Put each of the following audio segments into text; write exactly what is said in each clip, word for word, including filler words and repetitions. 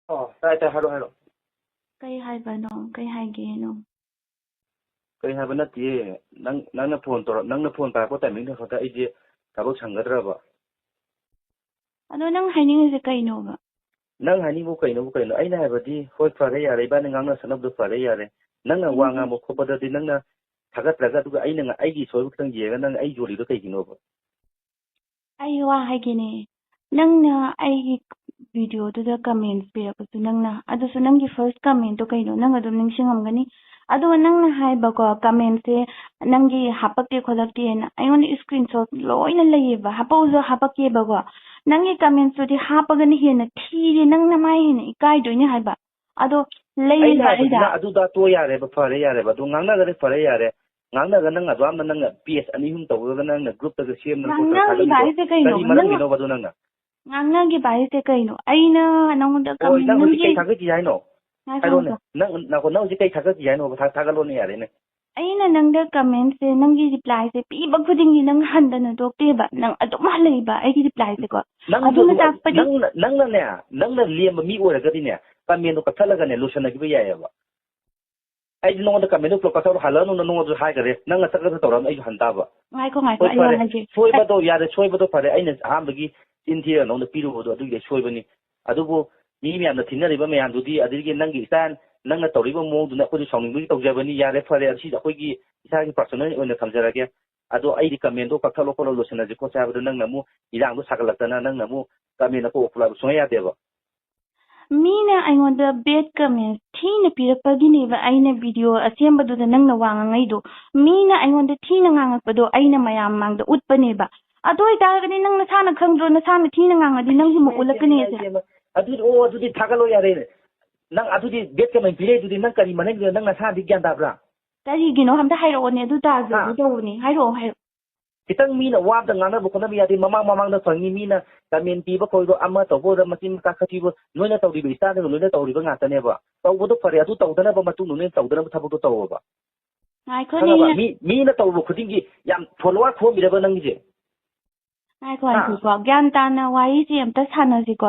ꯑꯣ, ꯇꯥꯏ, ꯇꯥꯏ, ꯍꯥꯏꯔꯣ, ꯍꯥꯏꯔꯣ꯫ ꯀꯩ ꯍꯥꯏꯕꯅꯣ? ꯀꯩ ꯍꯥꯏꯒꯦꯅꯣ? ꯀꯩ ꯍꯥꯏꯕ ꯅꯠꯇꯦꯌꯦ꯫ ꯅꯪ, ꯅꯪꯅ ꯐꯣꯟ ꯇꯧꯔꯛ-, ꯅꯪꯅ ꯐꯣꯟ ꯄꯥꯏꯔꯛꯄ ꯇꯥꯏꯃꯤꯡꯗꯨ ꯈꯛꯇ ꯑꯩꯁꯦ ꯊꯕꯛ ꯁꯪꯒꯗ꯭ꯔꯕ? ꯑꯗꯣ ꯅꯪ ꯍꯥꯏꯅꯤꯡꯉꯤꯁꯦ ꯀꯩꯅꯣꯕ? ꯅꯪ ꯍꯥꯏꯅꯤꯡꯕ ꯀꯩꯅꯣꯕꯨ ꯀꯩꯅꯣ? ꯑꯩꯅ ꯍꯥꯏꯕꯗꯤ, ꯍꯣꯏ, ꯐꯔꯦ, ꯌꯥꯔꯦ, ꯏꯕꯥꯅꯤ ꯉꯥꯡꯅ ꯁꯛꯅꯕꯗꯣ ꯐꯔꯦ, ꯌꯥꯔꯦ꯫ ꯅꯪꯅ ꯋꯥ ꯎꯝ꯫ ꯉꯥꯡꯕ ꯈꯣꯠꯄꯗꯗꯤ ꯅꯪꯅ ꯊꯥꯒꯠꯇ꯭ꯔꯒ, ꯑꯗꯨꯒ ꯑꯩꯅ ꯉ-, ꯑꯩꯒꯤ ꯁꯣꯏꯕ ꯈꯤꯇꯪ ꯌꯦꯡꯉꯒ ꯅꯪ ꯑꯩ ꯌꯣꯜꯂꯤꯗꯣ ꯀꯩꯒꯤꯅꯣꯕ? ꯑꯩ ꯋꯥ ꯍꯥꯏꯒꯦꯅꯦ, ꯅꯪꯅ ꯑꯩꯒꯤ videoꯗꯨꯗ comments ꯄꯤꯔꯛꯄꯁꯨ ꯅꯪꯅ, ꯑꯗꯨꯁꯨ ꯅꯪꯒꯤ first commentꯇꯣ ꯀꯩꯅꯣ, ꯅꯪ ꯑꯗꯨꯝ ꯅꯤꯡꯁꯤꯡꯉꯝꯒꯅꯤ꯫ ꯑꯗꯨꯒ ꯅꯪꯅ ꯍꯥꯏꯕꯀꯣ, commentꯁꯦ ꯅꯪꯒꯤ ꯍꯥꯄꯛꯇꯦ ꯈꯣꯠꯂꯛꯇꯦꯅ, ꯑꯩꯉꯣꯟꯗ screenshot ꯂꯣꯏꯅ ꯂꯩꯌꯦꯕ, ꯍꯥꯄꯛꯎꯁꯨ ꯍꯥꯄꯛꯀꯦꯕꯀꯣ꯫ ꯅꯪꯒꯤ commentsꯇꯨꯗꯤ ꯍꯥꯞꯄꯒꯅ ꯍꯦꯟꯅ ꯊꯤꯔꯦ, ꯅꯪ ꯅꯃꯥꯏ ꯍꯦꯟꯅ ꯏꯀꯥꯏꯗꯣꯏꯅꯦ ꯍꯥꯏꯕ꯫ ꯑꯗꯣ ꯂꯩꯔꯤꯕ ꯑꯩꯅ ꯍꯥꯏꯕꯗꯤ ꯑꯩꯗ ꯅꯪ ꯑꯗꯨꯗ ꯇꯣ ꯌꯥꯔꯦꯕ, ꯐꯔꯦ, ꯌꯥꯔꯦꯕ, ꯑꯗꯨ ꯉꯥꯡꯅꯈ꯭ꯔꯦ, ꯐꯔꯦ, ꯌꯥꯔꯦ꯫ ꯉꯥꯡꯅꯔꯒ ꯅꯪ ꯑꯗꯨ ꯑꯃ ꯅꯪꯅ page ꯑꯅꯤ ꯑꯍꯨꯝ ꯇꯧꯔꯒ ꯅꯪꯅ groupꯇꯒ ꯁꯦꯝꯗꯅ ꯈꯣꯠꯇꯅ ꯉꯥꯡꯅꯈꯤꯕ ꯊꯥꯒꯠꯂꯤꯗꯣ ꯍꯥꯏꯁꯦ ꯀꯩꯅꯣ? ꯀꯔꯤ ꯅꯪ ꯃꯔꯝꯒꯤꯅꯣꯕ ꯑꯗꯨ ꯅꯪꯅ? ꯉꯥꯡꯅꯈꯤꯕ ꯍꯥꯏꯁꯦ ꯀꯩꯅꯣ? ꯑꯩꯅ ꯅꯉꯣꯟꯗ ꯍꯣꯏ, comment, ꯅꯪ ꯍꯧꯖꯤꯛ ꯅꯪꯒꯤ ꯀꯩ ꯊꯥꯒꯠꯈꯤ ꯍꯥꯏꯅꯣ? ꯉꯥꯏꯈꯣ, ꯍꯥꯏꯔꯣꯅꯦ꯫ ꯉꯥꯏꯈꯣ꯫ ꯅꯪ, ꯅꯪ ꯍꯧꯖꯤꯛ ꯀꯩ ꯊꯥꯒꯠꯈꯤ ꯍꯥꯏꯅꯣꯕ? ꯊꯥ-, ꯊꯥꯒꯠꯂꯣꯅꯦ, ꯌꯥꯔꯦꯅꯦ꯫ ꯑꯩꯅ ꯅꯪꯗ commentꯁꯦ, ꯅꯪꯒꯤ replyꯁꯦ ꯄꯤꯕ ꯈꯨꯗꯤꯡꯒꯤ ꯅꯪ ꯍꯟꯗꯅ ꯇꯣꯛꯇꯦꯕ, ꯅꯪ ꯑꯗꯨꯝ ꯍꯜꯂꯛꯏꯕ ꯑꯩꯒꯤ replyꯁꯦꯀꯣ꯫ ꯅꯪꯁꯨ ꯑꯗꯨꯅ ꯑꯗꯨ, ꯇꯥꯛꯄꯗꯤ ꯅꯪꯅ, ꯅꯪꯅꯅꯦ, ꯅꯪꯅ ꯂꯦꯝꯕ ꯃꯤ ꯑꯣꯏꯔꯒꯗꯤꯅꯦ, commentꯗꯣ ꯀꯛꯊꯠꯂꯒꯅꯦ, ꯂꯣꯏꯁꯤꯟꯅꯈꯤꯕ ꯌꯥꯏꯑꯕ꯫ ꯑꯩꯗꯤ ꯅꯉꯣꯟꯗ commentꯗꯣ ꯄꯨꯂꯞ ꯀꯛꯊꯠꯂꯣ, ꯍꯜꯂꯛꯑꯅꯨꯅ ꯅꯉꯣꯟꯗꯁꯨ ꯍꯥꯏꯈꯔꯦ, ꯅꯪꯅ ꯆꯠꯀꯗ ꯇꯧꯔꯛꯑꯅꯨ, ꯑꯩꯁꯨ ꯍꯟ ꯇꯥꯕ꯫ ꯉꯥꯏꯈꯣ, ꯉꯥꯏꯈꯣ, ꯍꯣꯏ, ꯑꯩ ꯋꯥ ꯐꯔꯦ, ꯍꯥꯏꯒꯦ꯫ ꯁꯣꯏꯕꯗꯣ ꯌꯥꯔꯦ, ꯁꯣꯏꯕꯗꯣ ꯐꯔꯦ, ꯑꯩꯅ ꯑꯍꯥꯟꯕꯒꯤ ꯆꯤꯟ ꯊꯤꯔ ꯅꯉꯣꯟꯗ ꯄꯤꯔꯨꯕꯗꯣ ꯑꯗꯨꯒꯤ ꯑꯩ ꯁꯣꯏꯕꯅꯤ꯫ ꯑꯗꯨꯕꯨ ꯃꯤ ꯃꯌꯥꯝꯅ ꯊꯤꯅꯔꯤꯕ ꯃꯌꯥꯝꯗꯨꯗꯤ, ꯑꯗꯒꯤ ꯅꯪꯒꯤ style, ꯅꯪꯅ ꯇꯧꯔꯤꯕ ꯃꯑꯣꯡꯗꯨꯅ ꯑꯩꯈꯣꯏꯁꯨ ꯁꯥꯎꯅꯤꯡꯕꯒꯤ ꯇꯧꯖꯕꯅꯤ꯫ ꯌꯥꯔꯦ, ꯐꯔꯦ, ꯑꯁꯤꯗ ꯑꯩꯈꯣꯏꯒꯤ ꯏꯁꯥꯒꯤ personal ꯑꯣꯏꯅ ꯊꯝꯖꯔꯒꯦ꯫ ꯑꯗꯣ ꯑꯩꯗꯤ commentꯗꯣ ꯀꯛꯊꯠꯂꯣ ꯈꯣꯠꯂꯣ, ꯂꯣꯏꯁꯤꯟꯅꯁꯤ ꯈꯣꯠꯁꯤ ꯍꯥꯏꯕꯗꯣ ꯅꯪꯅ ꯑꯃꯨꯛ ꯏꯔꯥꯡꯗꯣ ꯁꯥꯒꯠꯂꯛꯇꯅ ꯅꯪꯅ ꯑꯃꯨꯛ commentꯅ ꯀꯣꯛ ꯄꯨꯂꯥꯏꯕ ꯁꯨꯡꯌꯥ ꯌꯥꯗꯦꯕ꯫ ꯃꯤꯅ ꯑꯩꯉꯣꯟꯗ bad comments ꯊꯤꯅ ꯄꯤꯔꯛꯄꯒꯤꯅꯦꯕ ꯑꯩꯅ video ꯑꯁꯦꯝꯕꯗꯨꯗ ꯅꯪꯅ ꯋꯥ ꯉꯥꯡꯉꯛꯏꯗꯣ꯫ ꯃꯤꯅ ꯑꯩꯉꯣꯟꯗ ꯊꯤꯅ ꯉꯥꯡꯉꯛꯄꯗꯣ ꯑꯩꯅ ꯃꯌꯥꯝ ꯃꯥꯡꯗ ꯎꯠꯄꯅꯦꯕ꯫ ꯑꯗꯨ ꯑꯣꯏꯇꯥꯔꯒꯗꯤ ꯅꯪ ꯅꯁꯥꯅ ꯈꯪꯗ꯭ꯔꯣ? ꯅꯁꯥꯅ ꯊꯤꯅ ꯉꯥꯡꯉꯗꯤ ꯅꯪꯁꯨ ꯑꯃꯨꯛ ꯎꯠꯂꯛꯀꯅꯤ ꯍꯥꯏꯁꯦ꯫ ꯑꯗꯨꯗꯤ, ꯑꯣ, ꯑꯗꯨꯗꯤ ꯊꯥꯒꯠꯂꯣ, ꯌꯥꯔꯦ꯫ ꯅꯪ ꯑꯗꯨꯗꯤ bad comment ꯄꯤꯔꯛꯏꯗꯨꯗꯤ ꯅꯪ ꯀꯔꯤ ꯃꯔꯝꯒꯤꯅꯣ? ꯅꯪ ꯅꯁꯥꯗꯤ ꯒ꯭ꯌꯥꯟ ꯇꯥꯕ꯭ꯔꯥ? ꯀꯔꯤꯒꯤꯅꯣ ꯑꯝꯇ ꯍꯥꯏꯔꯛꯑꯣꯅꯦ, ꯑꯗꯨ ꯇꯥꯔꯁꯨ ꯍꯥ? ꯑꯗꯨ ꯇꯧꯕꯅꯤ꯫ ꯍꯥꯏꯔꯛꯑꯣ, ꯍꯥꯏꯔꯛꯑꯣ꯫ ꯈꯤꯇꯪ ꯃꯤꯅ ꯋꯥ ꯑꯝꯇ ꯉꯥꯡꯅꯕ ꯈꯣꯠꯅꯕ ꯌꯥꯗꯦ꯫ ꯃꯃꯥꯡ ꯃꯃꯥꯡꯗ ꯐꯪꯉꯤ, ꯃꯤꯅ comment ꯄꯤꯕ ꯈꯣꯏꯗꯣ, ꯑꯃ ꯇꯧꯕ ꯑꯣꯏꯔꯣ, ꯃꯆꯤꯟ ꯃꯀꯥ ꯈꯠꯄꯤꯕ, ꯅꯣꯏꯅ ꯇꯧꯔꯤꯕ ꯏꯁꯇꯥꯏꯜꯗꯨꯒ ꯂꯣꯏꯅ ꯇꯧꯔꯤꯕ ꯉꯥꯛꯇꯅꯦꯕ꯫ ꯇꯧꯕꯗꯣ ꯐꯔꯦ, ꯑꯗꯨ ꯇꯧꯗꯅꯕ ꯃꯇꯨꯡꯗ ꯅꯣꯏꯅ ꯇꯧꯗꯅꯕ ꯊꯕꯛꯇꯣ ꯇꯧꯋꯣꯕ꯫ ꯉꯥꯏꯈꯣꯅꯦ꯫ ꯈꯪꯉꯕ? ꯃꯤ, ꯃꯤꯅ ꯇꯧꯔꯨꯕ ꯈꯨꯗꯤꯡꯒꯤ ꯌꯥꯝ follower ꯈꯣꯝꯃꯤꯔꯕ ꯅꯪꯒꯤꯁꯦ? ꯉꯥꯏꯈꯣ, ꯍꯥ? ꯉꯥꯏꯈꯣꯀꯣ, ꯒ꯭ꯌꯥꯟ ꯇꯥꯅ ꯋꯥꯔꯤꯁꯦ ꯑꯝꯇ ꯁꯥꯟꯅꯁꯤꯀꯣ꯫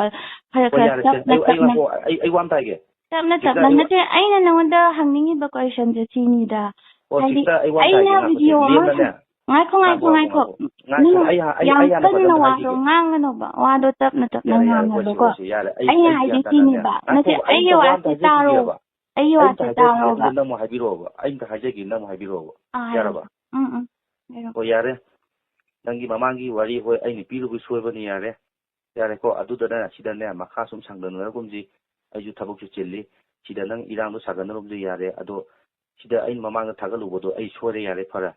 ꯈꯔ ꯍꯣꯏ, ꯈꯔ ꯌꯥꯔꯦ, ꯁꯦ꯫ ꯇꯞꯅ ꯑꯩ, ꯑꯩ, ꯇꯞꯅ꯫ ꯉꯥꯏꯈꯣ, ꯑꯩ, ꯑꯩ ꯋꯥ ꯑꯃ ꯇꯥꯒꯦ꯫ ꯇꯞꯅ ꯁꯤꯁꯇꯔ, ꯇꯞꯅ꯫ ꯑꯩ ꯋꯥ- ꯅꯠꯇꯦ, ꯑꯩꯅ ꯅꯉꯣꯟꯗ ꯍꯪꯅꯤꯡꯉꯤꯕ questionꯁꯦ ꯁꯤꯅꯤꯗ꯫ ꯑꯣ, ꯍꯥꯏꯗꯤ, ꯁꯤꯁꯇꯔ, ꯑꯩ ꯋꯥ ꯑꯃ ꯑꯩꯅ ꯇꯥꯒꯦ, ꯉꯥꯏꯈꯣ, ꯁꯦ, video ꯑꯃ ꯂꯦꯝꯅꯅꯦ꯫ ꯉꯥꯏꯈꯣ, ꯉꯥꯏꯈꯣ, ꯉꯥꯏꯈꯣ, ꯉꯥꯏꯈꯣ꯫ ꯉꯥꯏꯈꯣ, ꯉꯥꯏꯈꯣ꯫ ꯉꯥꯏꯈꯣ, ꯅꯪ ꯑꯩ ꯍꯥ-, ꯑꯩ, ꯌꯥꯝ ꯑꯩ ꯍꯥꯟꯅ ꯀꯟꯅ ꯐꯖꯅ ꯋꯥꯗꯣ ꯍꯥꯏꯈꯤꯒꯦ꯫ ꯉꯥꯡꯒꯅꯣꯕ꯫ ꯋꯥꯗꯣ ꯇꯞꯅ ꯇꯞꯅ ꯌꯥꯔꯦ, ꯌꯥꯔꯦ, ꯉꯥꯡꯉꯣꯕꯀꯣ꯫ ꯍꯣꯏ, ꯁꯦ, ꯍꯣꯏ, ꯁꯦ, ꯌꯥꯔꯦ꯫ ꯑꯩ, ꯑꯩꯅ ꯑꯩ ꯍꯥꯏꯗꯤ ꯒ꯭ꯌꯥꯟ ꯇꯥꯅꯅꯦ꯫ ꯁꯤꯅꯤꯕ꯫ ꯅꯠꯇꯦ, ꯉꯥꯏꯈꯣ, ꯑꯩ ꯑꯩꯒꯤ ꯑꯝꯇ ꯋꯥ ꯋꯥꯁꯦ ꯑꯝꯇ ꯇꯥꯔꯣ꯫ ꯍꯥꯏꯖꯈꯤꯒꯦꯕ꯫ ꯑꯩꯒꯤ ꯑꯩ ꯋꯥꯁꯦ ꯑꯝꯇ ꯍꯥꯏꯖꯈꯤꯒꯦ, ꯇꯥꯔꯣꯕ꯫ ꯑꯗꯨꯗ ꯅꯪ ꯑꯃꯨꯛ ꯍꯥꯏꯕꯤꯔꯛꯑꯣꯕ꯫ ꯑꯩ ꯑꯝꯇ ꯍꯥꯏꯖꯈꯤꯒꯦ, ꯅꯪ ꯑꯃꯨꯛ ꯍꯥꯏꯕꯤꯔꯛꯑꯣꯕ꯫ ꯑꯥ, ꯍꯥꯏꯔꯣ꯫ ꯌꯥꯔꯕ? ꯎꯝ, ꯎꯝ꯫ ꯍꯥꯏꯔꯣ꯫ ꯑꯣ, ꯌꯥꯔꯦ꯫ ꯅꯪꯒꯤ ꯃꯃꯥꯡꯒꯤ ꯋꯥꯔꯤ, ꯍꯣꯏ, ꯑꯩꯅ ꯄꯤꯔꯨꯕ ꯁꯣꯏꯕꯅꯤ, ꯌꯥꯔꯦ꯫ ꯌꯥꯔꯦꯀꯣ, ꯑꯗꯨꯗꯅꯦ, ꯁꯤꯗꯅꯦ, ꯃꯈꯥ ꯁꯨꯝ ꯁꯥꯡꯗꯅꯔꯒꯨꯝꯁꯤ꯫ ꯑꯩꯁꯨ ꯊꯕꯛꯁꯨ ꯆꯤꯜꯂꯤ꯫ ꯁꯤꯗ ꯅꯪ ꯏꯔꯥꯡꯗꯣ ꯁꯥꯒꯠꯅꯔꯨꯕꯗꯤ ꯌꯥꯔꯦ꯫ ꯑꯗꯣ ꯁꯤꯗ ꯑꯩꯅ ꯃꯃꯥꯡꯗ ꯊꯥꯒꯠꯂꯨꯕꯗꯣ ꯑꯩ ꯁꯣꯏꯔꯦ, ꯌꯥꯔꯦ, ꯐꯔꯦ꯫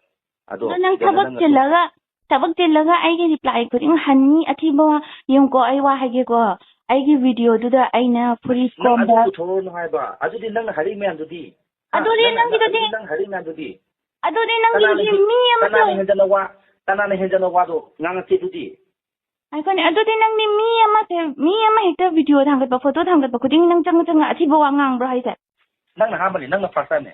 ꯑꯗꯣ ꯑꯗꯣ ꯅꯪ ꯁꯤꯗꯅ ꯊꯕꯛ ꯅꯪ ꯑꯗꯨꯝ ꯆꯤꯜꯂꯒ, ꯊꯕꯛ ꯆꯤꯜꯂꯒ ꯑꯩꯒꯤ reply ꯈꯨꯗꯤꯡ ꯍꯟꯅꯤ, ꯑꯊꯤꯕ ꯋꯥ꯫ ꯌꯦꯡꯉꯨꯀꯣ, ꯑꯩ ꯋꯥ ꯍꯥꯏꯒꯦꯀꯣ꯫ ꯑꯩꯒꯤ videoꯗꯨꯗ ꯑꯩꯅ ꯐꯨꯔꯤꯠ ꯅꯪ ꯑꯗꯨ ꯀꯣꯟꯕ ꯄꯨꯊꯣꯔꯛꯑꯣꯅꯨ ꯍꯥꯏꯕ꯫ ꯑꯗꯨꯗꯤ ꯅꯪꯅ ꯍꯥꯏꯔꯛꯏ ꯃꯌꯥꯝꯗꯨꯗꯤ? ꯍꯥ? ꯑꯗꯨꯗꯤ ꯅꯪꯅ, ꯅꯪꯒꯤꯗꯨꯗꯤ ꯑꯗꯨꯗꯤ ꯅꯪ ꯍꯥꯏꯔꯛꯏ ꯃꯌꯥꯝꯗꯨꯗꯤ? ꯑꯗꯨꯗꯤ ꯅꯪꯗꯤ ꯀꯅꯥꯅ ꯍꯦꯟ-, ꯃꯤ ꯑꯃꯇ ꯀꯅꯥꯅ ꯍꯦꯟꯖꯟꯅ ꯋꯥ, ꯀꯅꯥꯅ ꯍꯦꯟꯖꯟꯅ ꯋꯥꯗꯣ ꯉꯥꯡꯉꯛꯀꯦ ꯑꯗꯨꯗꯤ? ꯉꯥꯏꯈꯣꯅꯦ, ꯑꯗꯨꯗꯤ ꯅꯪꯗꯤ ꯃꯤ ꯑꯃꯁꯦ, ꯃꯤ ꯑꯃ ꯍꯦꯛꯇ video ꯊꯥꯡꯒꯠꯄ, photo ꯊꯥꯡꯒꯠꯄ ꯈꯨꯗꯤꯡꯒꯤ ꯅꯪ ꯆꯪꯉ ꯆꯪꯉ ꯑꯊꯤꯕ ꯋꯥ ꯉꯥꯡꯕ꯭ꯔꯣ ꯍꯥꯏꯁꯦ? ꯅꯪꯅ ꯑꯍꯥꯟꯕꯅꯤ, ꯅꯪꯅ first timeꯅꯦ꯫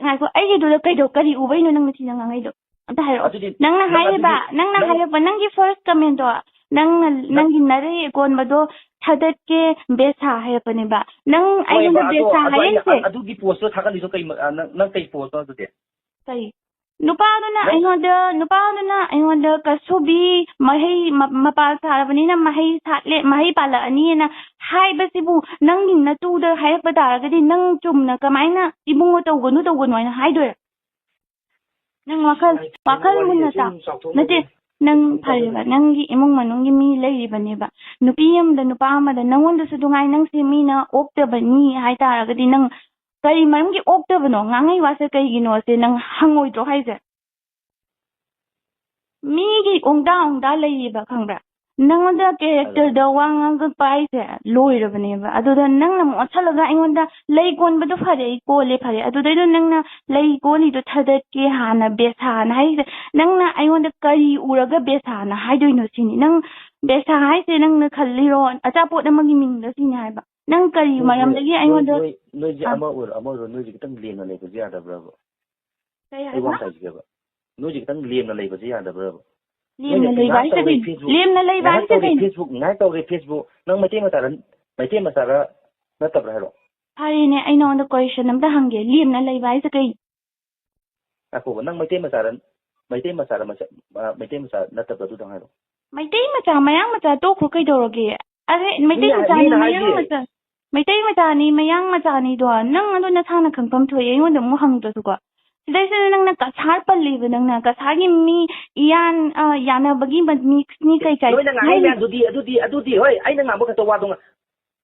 ꯉꯥꯏꯈꯣ, ꯑꯩꯒꯤꯗꯨꯗ ꯀꯩꯗꯧ-, ꯀꯔꯤ ꯎꯕꯩꯅꯣ ꯅꯪꯅ ꯊꯤꯅ ꯉꯥꯡꯉꯛꯏꯗꯣ? ꯑꯝꯇ ꯍꯥꯏꯔꯛꯑꯣ꯫ ꯑꯗꯨꯗꯤ ꯅꯪꯅ ꯅꯪ ꯍꯥꯏꯔꯤꯕ, ꯑꯗꯨꯗꯤ ꯅꯪꯅ ꯅꯪ ꯍꯥꯏꯔꯛꯄ, ꯅꯪꯒꯤ first commentꯗꯣ, ꯅꯪꯅ, ꯅꯪ ꯅꯪꯒꯤ ꯅꯔꯩ ꯀꯣꯟꯕꯗꯣ ꯊꯥꯗꯠꯀꯦ, ꯕꯦꯁꯥ ꯍꯥꯏꯔꯛꯄꯅꯦꯕ꯫ ꯅꯪ ꯍꯣꯏꯕ, ꯑꯩꯉꯣꯟꯗ ꯑꯗꯣ, ꯕꯦꯁꯥ ꯑꯗꯣ ꯑꯩꯅ ꯍꯥꯏꯔꯛꯏꯁꯦ? ꯑ-, ꯑꯗꯨꯒꯤ postꯇꯣ ꯊꯥꯒꯠꯂꯤꯗꯣ ꯀꯩ ꯃ-, ꯑ, ꯅꯪ, ꯅꯪ ꯀꯩ postꯅꯣ ꯑꯗꯨꯗꯤ? ꯀꯔꯤ? ꯅꯨꯄꯥꯗꯨꯅ ꯅꯪ ꯑꯩꯉꯣꯟꯗ, ꯅꯨꯄꯥꯗꯨꯅ ꯑꯩꯉꯣꯟꯗ ꯀꯁꯨꯕꯤ ꯃꯍꯩ ꯃ-, ꯃꯄꯥꯜ ꯁꯥꯔꯕꯅꯤꯅ ꯃꯍꯩ ꯁꯥꯠꯂꯦ, ꯃꯍꯩ ꯄꯥꯜꯂꯛꯑꯅꯤꯅ ꯍꯥꯏꯕꯁꯤꯕꯨ ꯅꯪꯒꯤ ꯅꯇꯨꯗ ꯍꯥꯏꯔꯛꯄ ꯇꯥꯔꯒꯗꯤ ꯅꯪ ꯆꯨꯝꯅ ꯀꯃꯥꯏꯅ "ꯏꯕꯨꯡꯉꯣ ꯇꯧꯒꯅꯨ, ꯇꯧꯒꯅꯨ" ꯍꯥꯏꯅ ꯍꯥꯏꯗꯣꯏꯔꯥ? ꯅꯪ ꯋꯥꯈꯜ, ꯑꯩ ꯋꯥꯈꯜ ꯋꯥꯔꯤꯁꯦ ꯃꯨꯟꯅ ꯁꯨꯝ ꯇꯥꯎ꯫ ꯆꯥꯎꯊꯣꯛꯅꯕ ꯅꯠꯇꯦ, ꯅꯪ ꯁꯨꯝ ꯐꯔꯦꯕ, ꯇꯧꯁꯜꯂꯦ꯫ ꯅꯪꯒꯤ ꯏꯃꯨꯡ ꯃꯅꯨꯡꯒꯤ ꯃꯤ ꯂꯩꯔꯤꯕꯅꯦꯕ, ꯅꯨꯄꯤ ꯑꯃꯗ ꯅꯨꯄꯥ ꯑꯃꯗ, ꯅꯪꯉꯣꯟꯗꯁꯨ ꯅꯨꯡꯉꯥꯏ, ꯅꯪꯁꯦ ꯃꯤꯅ ꯑꯣꯛꯇꯕꯅꯤ ꯍꯥꯏ ꯇꯥꯔꯒꯗꯤ ꯅꯪ ꯀꯔꯤ ꯃꯔꯝꯒꯤ ꯑꯣꯛꯇꯕꯅꯣ? ꯉꯥꯡꯉꯛꯏ ꯋꯥꯁꯦ ꯀꯩꯒꯤꯅꯣꯁꯦ ꯅꯪ ꯍꯪꯉꯣꯏꯗ꯭ꯔꯣ ꯍꯥꯏꯁꯦ? ꯃꯤꯒꯤ ꯑꯣꯡꯗꯥ ꯑꯣꯡꯗꯥ ꯂꯩꯌꯦꯕ, ꯈꯪꯕ꯭ꯔꯥ? ꯅꯉꯣꯟꯗ characterꯗ ꯋꯥ ꯉꯥꯡꯉꯛꯄ ꯍꯥꯏꯁꯦ ꯂꯣꯏꯔꯕꯅꯦꯕ꯫ ꯑꯗꯨꯗ ꯅꯪꯅ ꯑꯃꯨꯛ ꯑꯣꯟꯁꯜꯂꯒ ꯑꯩꯉꯣꯟꯗ ꯂꯩ ꯀꯣꯟꯕꯗꯣ ꯐꯔꯦ, ꯑꯩ ꯀꯣꯜꯂꯦ ꯐꯔꯦ, ꯑꯗꯨꯗꯩꯗ ꯅꯪꯅ ꯂꯩ ꯀꯣꯜꯂꯤꯗꯣ ꯊꯥꯗꯠꯀꯦ ꯍꯥꯟꯅ ꯕꯦꯁꯥꯅ ꯍꯥꯏꯁꯦ, ꯅꯪꯅ ꯑꯩꯉꯣꯟꯗ ꯀꯔꯤ ꯎꯔꯒ ꯕꯦꯁꯥꯅ ꯍꯥꯏꯗꯣꯏꯅꯣ ꯁꯤꯅꯤ꯫ ꯅꯪ ꯕꯦꯁꯥ ꯍꯥꯏꯁꯦ ꯅꯪꯅ ꯈꯜꯂꯤꯔꯣ? ꯑꯆꯥꯄꯣꯠ ꯑꯃꯒꯤ ꯃꯤꯡꯗ ꯁꯤꯅꯤ ꯍꯥꯏꯕ꯫ ꯅꯪ ꯀꯔꯤ ꯅꯣꯏꯁꯦ, ꯃꯔꯝꯗꯒꯤ ꯅꯣꯏ-, ꯑꯩꯉꯣꯟꯗ ꯅꯣꯏ-, ꯅꯣꯏꯁꯦ ꯑꯥ꯫ ꯑꯃ ꯑꯣꯏꯔꯣ, ꯑꯃ ꯑꯣꯏꯔꯣ, ꯅꯣꯏꯁꯦ ꯈꯤꯇꯪ ꯂꯦꯝꯅ ꯂꯩꯕꯁꯦ ꯌꯥꯗꯕ꯭ꯔꯕ? ꯀꯩ ꯑꯩ ꯋꯥ ꯍꯥꯏꯕ? ꯑꯃ ꯍꯥꯏꯖꯒꯦꯕ꯫ ꯅꯣꯏꯁꯦ ꯈꯤꯇꯪ ꯂꯦꯝꯅ ꯂꯩꯕꯁꯦ ꯌꯥꯗꯕ꯭ꯔꯕ? ꯂꯦꯝꯅ ꯅꯣꯏꯅ ꯂꯩꯕ ꯉꯥꯏꯍꯥꯛ ꯍꯥꯏꯁꯦ ꯇꯧꯔꯤ ꯀꯩꯅꯣ? Facebook, ꯂꯦꯝꯅ ꯂꯩꯕ ꯉꯥꯏꯍꯥꯛ ꯍꯥꯏꯁꯦ ꯇꯧꯔꯤ ꯀꯩꯅꯣ? Facebook, ꯉꯥꯏꯍꯥꯛ ꯇꯧꯔꯤ Facebook꯫ ꯅꯪ ꯃꯩꯇꯩ ꯃꯆꯥꯔ, ꯃꯩꯇꯩ ꯃꯆꯥꯔ ꯅꯠꯇꯕ꯭ꯔꯥ ꯍꯥꯏꯔꯣ? ꯐꯔꯦꯅꯦ, ꯑꯩ ꯅꯉꯣꯟꯗ question ꯑꯝꯇ ꯍꯪꯒꯦ, ꯂꯦꯝꯅ ꯂꯩꯕ ꯍꯥꯏꯁꯦ ꯀꯩ? ꯉꯥꯏꯈꯣꯕ, ꯅꯪ ꯃꯩꯇꯩ ꯃꯆꯥꯔ, ꯃꯩꯇꯩ ꯃꯆꯥꯔ ꯃꯆꯥ-, ꯑ, ꯃꯩꯇꯩ ꯃꯆꯥ ꯅꯠꯇꯕ꯭ꯔꯥ? ꯑꯗꯨꯗꯪ ꯍꯥꯏꯔꯣ꯫ ꯃꯩꯇꯩ ꯃꯆꯥ, ꯃꯌꯥꯡ ꯃꯆꯥ ꯇꯣꯛꯈ꯭ꯔꯣ, ꯀꯩꯗꯧꯔꯒꯦ? ꯑꯔꯦ, ꯃꯩꯇꯩ ꯃꯤꯅ, ꯃꯆꯥꯅꯤ, ꯃꯤꯅ ꯃꯌꯥꯡ ꯍꯥꯏꯁꯦ꯫ ꯃꯆꯥ, ꯃꯩꯇꯩ ꯃꯆꯥꯅꯤ, ꯃꯌꯥꯡ ꯃꯆꯥꯅꯤꯗꯣ ꯅꯪ ꯑꯗꯨ ꯅꯁꯥꯅ ꯈꯪꯐꯝ ꯊꯣꯛꯑꯦ, ꯑꯩꯉꯣꯟꯗ ꯑꯃꯨꯛ ꯍꯪꯗ꯭ꯔꯁꯨꯀꯣ꯫ ꯁꯤꯗꯩꯁꯤꯗ ꯅꯪꯅ ꯀꯁꯥꯔ ꯄꯜꯂꯤꯕ, ꯅꯪꯅ ꯀꯁꯥꯔꯒꯤ ꯃꯤ ꯏꯌꯥꯟ, ꯑ, ꯌꯥꯅꯕꯒꯤ ꯃ-, ꯃꯤꯛꯁꯅꯤ ꯀꯩ ꯀꯩ ꯅꯣꯏꯅ ꯉꯥꯡꯉꯤ ꯍꯥꯏꯔꯤ꯫ ꯃꯌꯥꯝꯗꯨꯗꯤ, ꯑꯗꯨꯗꯤ, ꯑꯗꯨꯗꯤ, ꯍꯣꯏ, ꯑꯩꯅ ꯉꯥꯡꯕ ꯈꯛꯇ ꯋꯥꯗꯣ ꯉ-,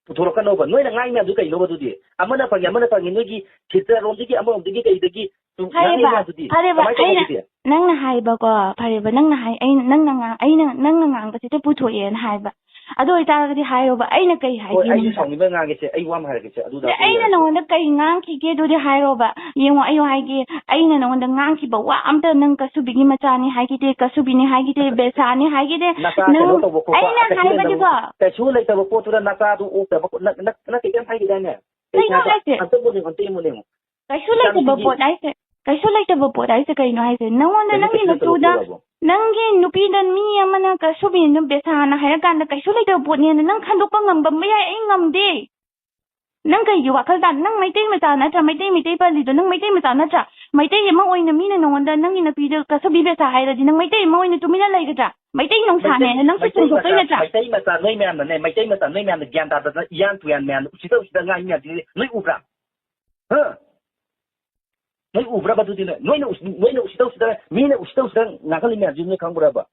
ꯄꯨꯊꯣꯔꯛꯀꯅꯣꯕ꯫ ꯅꯣꯏꯅ ꯉꯥꯡꯉꯤ ꯃꯌꯥꯝꯗꯨ ꯀꯩꯅꯣꯕ ꯑꯗꯨꯗꯤ? ꯑꯃꯅ ꯐꯪꯉꯤ, ꯑꯃꯅ ꯐꯪꯉꯤ, ꯅꯣꯏꯒꯤ ꯈꯤꯠꯇꯔꯣꯝꯗꯒꯤ ꯑꯃꯔꯣꯝꯗꯒꯤ ꯀꯩꯗꯒꯤ ꯁꯨꯝ ꯉꯥꯡꯉꯤ ꯐꯔꯦꯕ, ꯃꯌꯥꯝꯗꯨꯗꯤ ꯐꯔꯦꯕ, ꯀꯃꯥꯏꯅ ꯇꯧꯕ ꯑꯩꯅ, ꯑꯗꯨꯗꯤ? ꯅꯪꯅ ꯍꯥꯏꯕꯀꯣ, ꯐꯔꯦꯕ, ꯅꯪꯅ ꯍꯥꯏ, ꯑꯩꯅ, ꯅꯪꯅ ꯉꯥꯡ-, ꯑꯩꯅ, ꯅꯪꯅ ꯉꯥꯡꯕꯁꯤꯗ ꯄꯨꯊꯣꯛꯑꯦꯅ ꯍꯥꯏꯕ꯫ ꯑꯗꯨ ꯑꯣꯏꯇꯥꯔꯒꯗꯤ ꯍꯥꯏꯔꯣꯕ, ꯑꯩꯅ ꯀꯩ ꯍꯣꯏ, ꯍꯥꯏꯒꯦ ꯑꯩꯁꯨ ꯅꯉꯣꯟꯗ? ꯁꯥꯎꯅꯤꯡꯕ ꯉꯥꯡꯒꯦꯁꯦ, ꯑꯩ ꯋꯥ ꯑꯃ ꯍꯥꯏꯔꯛꯀꯦꯁꯦ, ꯑꯗꯨꯗ ꯑꯗ ꯑꯩꯅ ꯍꯥꯏꯔꯛꯀꯦ꯫ ꯅꯉꯣꯟꯗ ꯀꯩ ꯉꯥꯡꯈꯤꯒꯦ ꯑꯗꯨꯗꯤ ꯍꯥꯏꯔꯣꯕ꯫ ꯌꯦꯡꯉꯣ, ꯑꯩ ꯍꯥꯏꯒꯦ, ꯑꯩꯅ ꯅꯉꯣꯟꯗ ꯉꯥꯡꯈꯤꯕ ꯋꯥ ꯑꯝꯇ ꯅꯪ ꯀꯁꯨꯕꯤꯒꯤ ꯃꯆꯥꯅꯤ ꯍꯥꯏꯈꯤꯗꯦ, ꯀꯁꯨꯕꯤꯅꯤ ꯍꯥꯏꯈꯤꯗꯦ, ꯕꯦꯁꯥꯅꯤ ꯍꯥꯏꯈꯤꯗꯦ꯫ ꯅꯆꯥ ꯅꯪ, ꯀꯩꯅꯣ ꯇꯧꯕ ꯈꯣꯠꯄ, ꯑꯩꯅ ꯀꯩꯁꯨ ꯍꯥꯏꯕꯗꯤꯀꯣ꯫ ꯂꯩꯇꯕ, ꯀꯩꯁꯨ ꯂꯩꯇꯕ ꯄꯣꯠꯇꯨꯗ ꯅꯆꯥꯗꯨ ꯑꯣꯛꯇꯕ ꯈꯣꯠ-, ꯅ-, ꯅ-, ꯅꯠꯇꯦ, ꯀꯩꯝ ꯍꯥꯏꯈꯤꯗꯥꯏꯅꯦ? ꯀꯩꯅꯣ ꯀꯩꯅꯣ ꯍꯥꯏꯕ? ꯍꯥꯏꯁꯦ꯫ ꯑꯝꯇ ꯃꯨꯟꯅ ꯌꯦꯡꯉꯣ, ꯑꯝꯇ ꯌꯦꯡꯉꯣ, ꯌꯦꯡꯉꯣ꯫ ꯀꯩꯁꯨ ꯂꯩꯇꯕ ꯏꯆꯥꯅꯨꯄꯤꯒꯤ ꯄꯣꯠ ꯍꯥꯏꯁꯦ, ꯀꯩꯁꯨ ꯂꯩꯇꯕ ꯄꯣꯠ ꯍꯥꯏꯁꯦ ꯀꯩꯅꯣ ꯍꯥꯏꯁꯦ? ꯅꯉꯣꯟꯗ ꯀꯩꯅꯣ ꯅꯪꯒꯤ ꯀꯩꯁꯨ ꯂꯩꯇꯕ ꯅꯇꯨꯗ, ꯄꯣꯠ ꯍꯥꯏꯕꯣ? ꯅꯪꯒꯤ ꯅꯨꯄꯤꯗ ꯃꯤ ꯑꯃꯅ ꯀꯁꯨꯕꯤꯅ ꯕꯦꯁꯥꯅ ꯍꯥꯏꯔꯀꯥꯟꯗ ꯀꯩꯁꯨ ꯂꯩꯇꯕ ꯄꯣꯠꯅꯦꯅ ꯅꯪ ꯈꯟꯗꯣꯛꯄ ꯉꯝꯕ ꯌꯥꯏ, ꯑꯩ ꯉꯝꯗꯦ꯫ ꯅꯪ ꯀꯩꯒꯤ ꯋꯥꯈꯜ ꯇꯥ-, ꯅꯪ ꯃꯩꯇꯩ ꯃꯆꯥ ꯅꯠꯇ꯭ꯔꯥ? ꯃꯩꯇꯩ, ꯃꯩꯇꯩ ꯄꯜꯂꯤꯗꯣ ꯅꯪ ꯃꯩꯇꯩ ꯃꯆꯥ ꯅꯠꯇ꯭ꯔꯥ? ꯃꯩꯇꯩ ꯑꯃ ꯑꯣꯏꯅ ꯃꯤꯅ ꯅꯉꯣꯟꯗ ꯅꯪꯒꯤ ꯅꯨꯄꯤꯗ ꯀꯁꯨꯕꯤ ꯕꯦꯁꯥ ꯍꯥꯏꯔꯗꯤ ꯅꯪ ꯃꯩꯇꯩ ꯑꯃ ꯑꯣꯏꯅ ꯇꯨꯃꯤꯟꯅ ꯂꯩꯒꯗ꯭ꯔꯥ? ꯃꯩꯇꯩ ꯅꯣꯡꯁꯥꯅꯦꯅ ꯃꯩꯇꯩ, ꯅꯪꯁꯨ ꯃꯩꯇꯩ ꯆꯣꯡꯊꯣꯛꯇꯣꯏ ꯃꯆꯥ, ꯅꯠꯇ꯭ꯔꯥ? ꯃꯩꯇꯩ ꯃꯆꯥ ꯅꯣꯏ ꯃꯌꯥꯝꯅꯅꯦ, ꯃꯩꯇꯩ ꯃꯆꯥ ꯅꯣꯏ ꯃꯌꯥꯝꯅ ꯒ꯭ꯌꯥꯟ ꯇꯥꯗꯅ ꯏꯌꯥꯟ ꯇꯨꯌꯥꯟ ꯃꯌꯥꯝꯅ ꯎꯁꯤꯠꯇ ꯎꯁꯤꯠꯇ ꯉꯥꯡꯉꯤ ꯃꯌꯥꯝꯁꯤꯗꯤ ꯅꯣꯏ ꯎꯕ꯭ꯔꯥ? ꯍꯥ? ꯅꯣꯏ ꯎꯕ꯭ꯔꯕ ꯑꯗꯨꯗꯤ? ꯅꯣꯏ, ꯅꯣꯏꯅ ꯎꯁꯤ-, ꯅꯣꯏꯅ ꯎꯁꯤꯠꯇ ꯎꯁꯤꯠꯇ, ꯃꯤꯅ ꯎꯁꯤꯠꯇ ꯎꯁꯤꯠꯇ ꯉꯥꯡꯍꯜꯂꯤ ꯃꯌꯥꯝꯁꯤ ꯅꯣꯏ ꯈꯪꯕ꯭ꯔꯕ?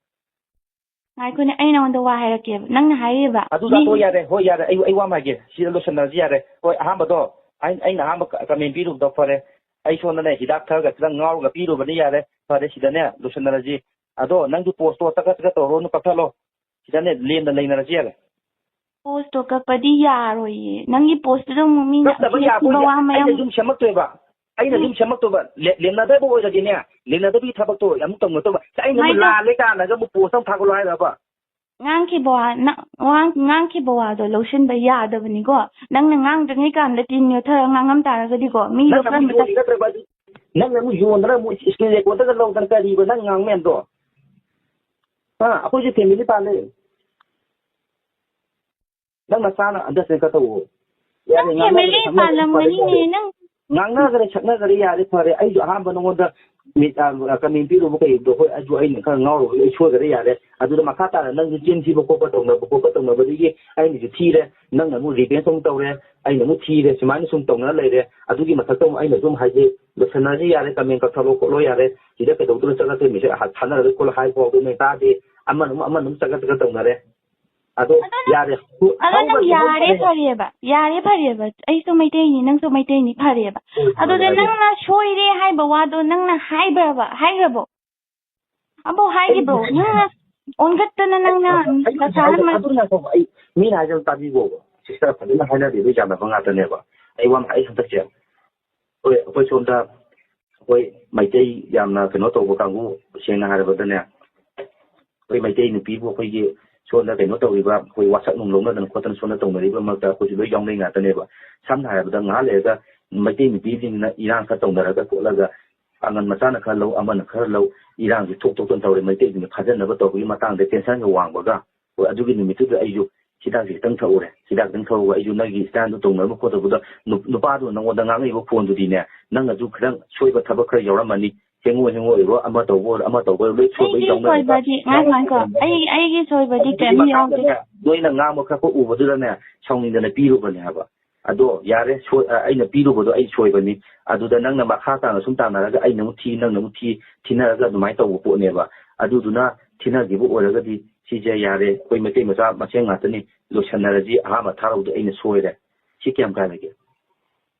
ꯉꯥꯏꯈꯣꯅꯦ, ꯑꯩ ꯅꯉꯣꯟꯗ ꯋꯥ ꯍꯥꯏꯔꯛꯀꯦꯕ꯫ ꯅꯪꯅ ꯍꯥꯏꯔꯤꯕ ꯑꯗꯨ ꯃꯤ ꯇꯥꯇꯣ, ꯌꯥꯔꯦ, ꯍꯣꯏ, ꯌꯥꯔꯦ, ꯑꯩ, ꯑꯩ ꯋꯥ ꯑꯃ ꯍꯥꯏꯒꯦ, ꯁꯤꯗ ꯂꯣꯏꯁꯟꯅꯔꯁꯤ ꯌꯥꯔꯦ꯫ ꯍꯣꯏ, ꯑꯍꯥꯟꯕꯗꯣ, ꯑꯩ, ꯑꯩꯅ ꯑꯍꯥꯟꯕ ꯀ-, comment ꯄꯤꯔꯨꯕꯗꯣ ꯐꯔꯦ, ꯑꯩ ꯁꯣꯝꯗꯅꯦ ꯍꯤꯗꯥꯛ ꯈꯔꯒ ꯈꯤꯇꯪ ꯉꯥꯎꯔꯒ ꯄꯤꯔꯨꯕꯅꯤ, ꯌꯥꯔꯦ, ꯐꯔꯦ, ꯁꯤꯗꯅꯦ ꯂꯣꯏꯁꯟꯅꯔꯁꯤ꯫ ꯑꯗꯣ ꯅꯪꯁꯨ post ꯇꯣ ꯇꯛꯈꯠ ꯇꯛꯈꯠ ꯇꯧꯔꯣꯅꯨ, ꯀꯛꯊꯠꯂꯣ, ꯁꯤꯗꯅꯦ ꯂꯦꯝꯅ ꯂꯩꯅꯔꯁꯤ ꯌꯥꯔꯦ꯫ Post ꯇꯣ ꯀꯛꯄꯗꯤ ꯌꯥꯔꯣꯏꯌꯦ꯫ ꯅꯪꯒꯤ post ꯇꯨꯗ ꯑꯃꯨꯛ ꯃꯤꯅ ꯀꯛꯇꯕ ꯎꯁꯤꯠꯇꯕ ꯌꯥꯄꯣꯏꯅꯦ꯫ ꯋꯥ ꯃꯌꯥꯝ ꯑꯩꯅ ꯌꯨꯝ ꯁꯦꯝꯃꯛꯇꯣꯏꯕ꯫ ꯑꯩꯅ ꯎꯝ꯫ ꯌꯨꯝ ꯁꯦꯝꯃꯛꯇꯣꯏꯕ꯫ ꯂꯦ-, ꯂꯦꯝꯅꯗꯕ ꯑꯣꯏꯔꯗꯤꯅꯦ, ꯂꯦꯝꯅꯗꯕꯒꯤ ꯊꯕꯛꯇꯣ ꯑꯃꯨꯛ ꯇꯧꯅꯗꯧꯕ꯫ ꯁꯤ ꯑꯩꯅ ꯑꯃꯨꯛ ꯁꯨꯃꯥꯏꯅ ꯂꯥꯜꯂꯦ ꯀꯥꯏꯅꯒ ꯑꯃꯨꯛ post ꯑꯃ ꯊꯥꯒꯠꯂꯣ ꯍꯥꯏꯔꯕ? ꯉꯥꯡꯈꯤꯕ ꯋꯥ, ꯅ-, ꯋꯥ-, ꯉꯥꯡꯈꯤꯕ ꯋꯥꯗꯣ ꯂꯧꯁꯤꯟꯕ ꯌꯥꯗꯕꯅꯤꯀꯣ꯫ ꯅꯪꯅ ꯉꯥꯡꯗ꯭ꯔꯤꯉꯩ ꯀꯥꯟꯗ ꯇꯤꯟ ꯌꯣꯠꯊꯔꯒ ꯉꯥꯡꯉꯝ ꯇꯥꯔꯒꯗꯤꯀꯣ, ꯃꯤꯗꯣ ꯅꯪꯅ ꯈꯔ ꯑꯃꯨꯛ ꯃꯇꯠ- ꯌꯣꯜꯂꯤ ꯅꯠꯇ꯭ꯔꯕ ꯑꯗꯨ? ꯅꯪꯅ ꯑꯃꯨꯛ ꯌꯣꯟꯗꯅ ꯑꯃꯨꯛ screen record ꯒ ꯂꯧꯗꯅ ꯀꯔꯤꯕ ꯅꯪ ꯉꯥꯡ ꯃꯌꯥꯝꯗꯣ? ꯑꯥ, ꯑꯩꯈꯣꯏꯁꯨ family ꯄꯥꯜꯂꯦ꯫ ꯅꯪ ꯅꯆꯥꯅ understand ꯈꯔ ꯇꯧꯋꯣ꯫ ꯌꯥꯔꯦ, ꯅꯪ family ꯉꯥꯡꯅꯈ꯭ꯔꯦ, ꯁꯛꯅꯈ꯭ꯔꯦ, ꯐꯔꯦ, ꯄꯥꯜꯂꯝꯒꯅꯤꯅꯦ, ꯌꯥꯔꯦ꯫ ꯅꯪ ꯉꯥꯡꯅꯈ꯭ꯔꯦ, ꯁꯛꯅꯈ꯭ꯔꯦ, ꯌꯥꯔꯦ, ꯐꯔꯦ꯫ ꯑꯩꯁꯨ ꯑꯍꯥꯟꯕ ꯅꯉꯣꯟꯗ ꯃꯤ-, ꯑ, comment ꯄꯤꯔꯨꯕ ꯀꯩꯗꯣ, ꯍꯣꯏ, ꯑꯗꯨ ꯑꯩꯅ ꯈꯔ ꯉꯥꯎꯔꯨꯕ, ꯑꯩ ꯁꯣꯏꯈ꯭ꯔꯦ, ꯌꯥꯔꯦ꯫ ꯑꯗꯨꯗ ꯃꯈꯥ ꯇꯥꯅ ꯅꯪꯁꯨ ꯆꯤꯟ ꯊꯤꯕ ꯈꯣꯠꯄ ꯇꯧꯅꯕ ꯈꯣꯠꯄ ꯇꯧꯅꯕꯗꯒꯤ ꯑꯩꯅꯁꯨ ꯊꯤꯔꯦ, ꯅꯪꯅ ꯑꯃꯨꯛ revenge ꯑꯃꯨꯛ ꯇꯧꯔꯦ, ꯑꯩꯅ ꯑꯃꯨꯛ ꯊꯤꯔꯦ, ꯁꯨꯃꯥꯏꯅ ꯁꯨꯝ ꯇꯧꯅꯔ ꯂꯩꯔꯦ꯫ ꯑꯗꯨꯒꯤ ꯃꯊꯛꯇ ꯑꯃꯨꯛ ꯑꯩꯅ ꯑꯗꯨꯝ ꯍꯥꯏꯖꯩ, ꯂꯣꯏꯁꯟꯅꯔꯁꯤ ꯌꯥꯔꯦ, comment ꯀꯛꯊꯠꯂꯣ ꯈꯣꯠꯂꯣ ꯌꯥꯔꯦ, ꯁꯤꯗ ꯀꯩꯗꯧꯗꯣꯏꯅꯣ, ꯆꯠꯂꯁꯦ, message ꯊꯥꯅꯔꯒ ꯈꯣꯠꯂꯣ ꯍꯥꯏ ꯐꯥꯎꯕ ꯅꯣꯏ ꯇꯥꯗꯦ, ꯑꯃꯅ ꯑꯃꯨꯛ, ꯑꯃꯅ ꯑꯃꯨꯛ ꯆꯒꯠ ꯆꯒꯠ ꯇꯧꯅꯔꯦ꯫ ꯑꯗꯣ ꯑꯗꯣ ꯅꯪ, ꯌꯥꯔꯦ꯫ ꯑꯗꯣ ꯅꯪ ꯍꯧꯈ꯭ꯔꯕꯅꯤ, ꯌꯥꯔꯦ, ꯍꯧꯈ꯭ꯔꯕꯅꯤ꯫ ꯐꯔꯦꯕ꯫ ꯌꯥꯔꯦ, ꯐꯔꯦꯕ꯫ ꯑꯩꯁꯨ ꯃꯩꯇꯩꯅꯤ, ꯅꯪꯁꯨ ꯃꯩꯇꯩꯅꯤ, ꯐꯔꯦꯕ꯫ ꯎꯝ, ꯑꯗꯨꯗ ꯌꯥꯔꯦ꯫ ꯅꯪꯅ ꯁꯣꯏꯔꯦ ꯍꯥꯏꯕ ꯋꯥꯗꯣ ꯅꯪꯅ ꯍꯥꯏꯕ꯭ꯔꯕ? ꯍꯥꯏꯈ꯭ꯔꯕꯣ? ꯑꯝꯐꯥꯎ ꯍꯥꯏꯈꯤꯕ꯭ꯔꯣ? ꯑꯩ ꯅꯪꯅ ꯑꯣꯟꯈꯠꯇꯅ ꯅꯪꯅ ꯑꯩ, ꯑꯩ, ꯅꯁꯥꯅ ꯑꯗꯨ, ꯃ- ꯑꯗꯨ ꯉꯥꯏꯈꯣ, ꯑꯩ, ꯃꯤꯅ ꯍꯥꯏꯖꯕ ꯇꯥꯕꯤꯈꯣꯕ꯫ Sister, ꯐꯖꯅ ꯍꯥꯏꯅꯕꯤꯕ ꯌꯥꯅꯕ ꯉꯥꯛꯇꯅꯦꯕ꯫ ꯑꯩ ꯋꯥ ꯑꯃ ꯍꯥꯏ ꯍꯟꯗꯛꯁꯦ꯫ ꯍꯣꯏ, ꯑꯩꯈꯣꯏ ꯁꯣꯝꯗ ꯑꯩꯈꯣꯏ ꯃꯩꯇꯩ ꯌꯥꯝꯅ ꯀꯩꯅꯣ ꯇꯧꯕ ꯀꯥꯡꯕꯨ, ꯁꯦꯡꯅ ꯍꯥꯏꯔꯕꯗꯅꯦ, ꯑꯩꯈꯣꯏ ꯃꯩꯇꯩ ꯅꯨꯄꯤꯕꯨ ꯑꯩꯈꯣꯏꯒꯤ ꯁꯣꯝꯗ ꯀꯩꯅꯣ ꯇꯧꯔꯤꯕ, ꯑꯩꯈꯣꯏ ꯋꯥꯁꯛ ꯅꯨꯡ ꯂꯧꯅꯗꯅ ꯈꯣꯠꯇꯅ ꯁꯣꯝꯗ ꯇꯧꯅꯔꯤꯕ ꯃꯔꯛꯇ ꯑꯩꯈꯣꯏꯁꯨ ꯂꯣꯏ ꯌꯥꯎꯅꯩ ꯉꯥꯛꯇꯅꯦꯕ꯫ ꯁꯝꯅ ꯍꯥꯏꯔꯕꯗ ꯉꯥꯏꯍꯥꯛ ꯂꯩꯔꯒ ꯃꯩꯇꯩ ꯅꯨꯄꯤꯁꯤꯡꯁꯤꯅ ꯏꯔꯥꯡ ꯈꯔ ꯇꯧꯅꯔꯒ ꯈꯣꯠꯂꯒ ꯄꯥꯡꯒꯜ ꯃꯆꯥꯅ ꯈꯔ ꯂꯧ, ꯑꯃꯅ ꯈꯔ ꯂꯧ, ꯏꯔꯥꯡꯁꯤ ꯊꯣꯛ ꯊꯣꯛꯇꯅ ꯇꯧꯔꯦ꯫ ꯃꯩꯇꯩꯁꯤꯡꯅ ꯐꯥꯖꯤꯟꯅꯕ ꯇꯧꯕꯒꯤ ꯃꯇꯥꯡꯗ tensionꯒ ꯋꯥꯡꯕꯒ꯫ ꯍꯣꯏ, ꯑꯗꯨꯒꯤ ꯅꯨꯃꯤꯠꯇꯨꯗ ꯑꯩꯁꯨ ꯍꯤꯗꯥꯛꯁꯦ ꯈꯤꯇꯪ ꯊꯛꯎꯔꯦ꯫ ꯍꯤꯗꯥꯛ ꯈꯤꯇꯪ ꯊꯛꯑꯒ ꯑꯩꯁꯨ ꯅꯪꯒꯤ styleꯗꯨ ꯇꯧꯅꯕ ꯈꯣꯠꯇꯕꯗ ꯅꯨ-, ꯅꯨꯄꯥꯗꯨꯅ ꯅꯪꯉꯣꯟꯗ ꯉꯥꯡꯉꯛꯏꯕ ꯈꯣꯟꯗꯨꯗꯤꯅꯦ, ꯅꯪꯅꯁꯨ ꯈꯤꯇꯪ ꯁꯣꯏꯕ ꯊꯕꯛ ꯈꯔ ꯌꯥꯎꯔꯝꯃꯅꯤ꯫ ꯍꯦꯡꯉꯣ ꯍꯦꯡꯉꯣ ꯑꯣꯏꯔꯣ, ꯑꯃ ꯇꯧꯕ ꯑꯣꯏꯔꯣ, ꯑꯃ ꯇꯧꯕ ꯑꯣꯏꯔꯣ, ꯂꯣꯏ ꯁꯣꯏꯕ ꯑꯩꯒꯤ ꯌꯥꯎꯅꯔꯦꯕ꯫ ꯁꯣꯏꯕꯗꯤ, ꯉꯥꯏꯈꯣ, ꯉꯥꯏꯈꯣ꯫ ꯑꯩ, ꯑꯩꯒꯤ ꯁꯣꯏꯕꯗꯤ ꯑꯗꯨꯒꯤ ꯀꯩꯝ ꯌꯥꯎꯗꯦ꯫ ꯃꯇꯥꯡꯗꯅꯦ, ꯅꯣꯏꯅ ꯉꯥꯡꯕ ꯈꯔ ꯎꯕꯗꯨꯗꯅꯦ, ꯁꯥꯎꯅꯤꯡꯗꯅ ꯄꯤꯔꯨꯕꯅꯦ ꯍꯥꯏꯕ꯫ ꯑꯗꯣ ꯌꯥꯔꯦ, ꯁꯣꯏ-, ꯑ, ꯑꯩꯅ ꯄꯤꯔꯨꯕꯗꯣ ꯑꯩ ꯁꯣꯏꯕꯅꯤ꯫ ꯑꯗꯨꯗ ꯅꯪꯅ ꯃꯈꯥ ꯇꯥꯅ ꯁꯨꯝ ꯇꯥꯟꯅꯔꯒ ꯑꯩꯅ ꯑꯃꯨꯛ ꯊꯤ, ꯅꯪꯅ ꯑꯃꯨꯛ ꯊꯤ, ꯊꯤꯅꯔꯒ ꯑꯗꯨꯃꯥꯏꯅ ꯇꯧꯕ ꯄꯣꯠꯅꯦꯕ꯫ ꯑꯗꯨꯗꯨꯅ ꯊꯤꯅꯈꯤꯕ ꯑꯣꯏꯔꯒꯗꯤ ꯁꯤꯁꯦ ꯌꯥꯔꯦ, ꯑꯩꯈꯣꯏ ꯃꯩꯇꯩ ꯃꯆꯥ ꯃꯁꯦꯟ ꯉꯥꯛꯇꯅꯤ, ꯂꯣꯏꯁꯟꯅꯔꯁꯤ, ꯑꯍꯥꯟꯕ ꯊꯥꯔꯨꯕꯗꯣ ꯑꯩꯅ ꯁꯣꯏꯔꯦ꯫ ꯁꯤ ꯀꯌꯥꯝ ꯀꯥꯏꯔꯒꯦ?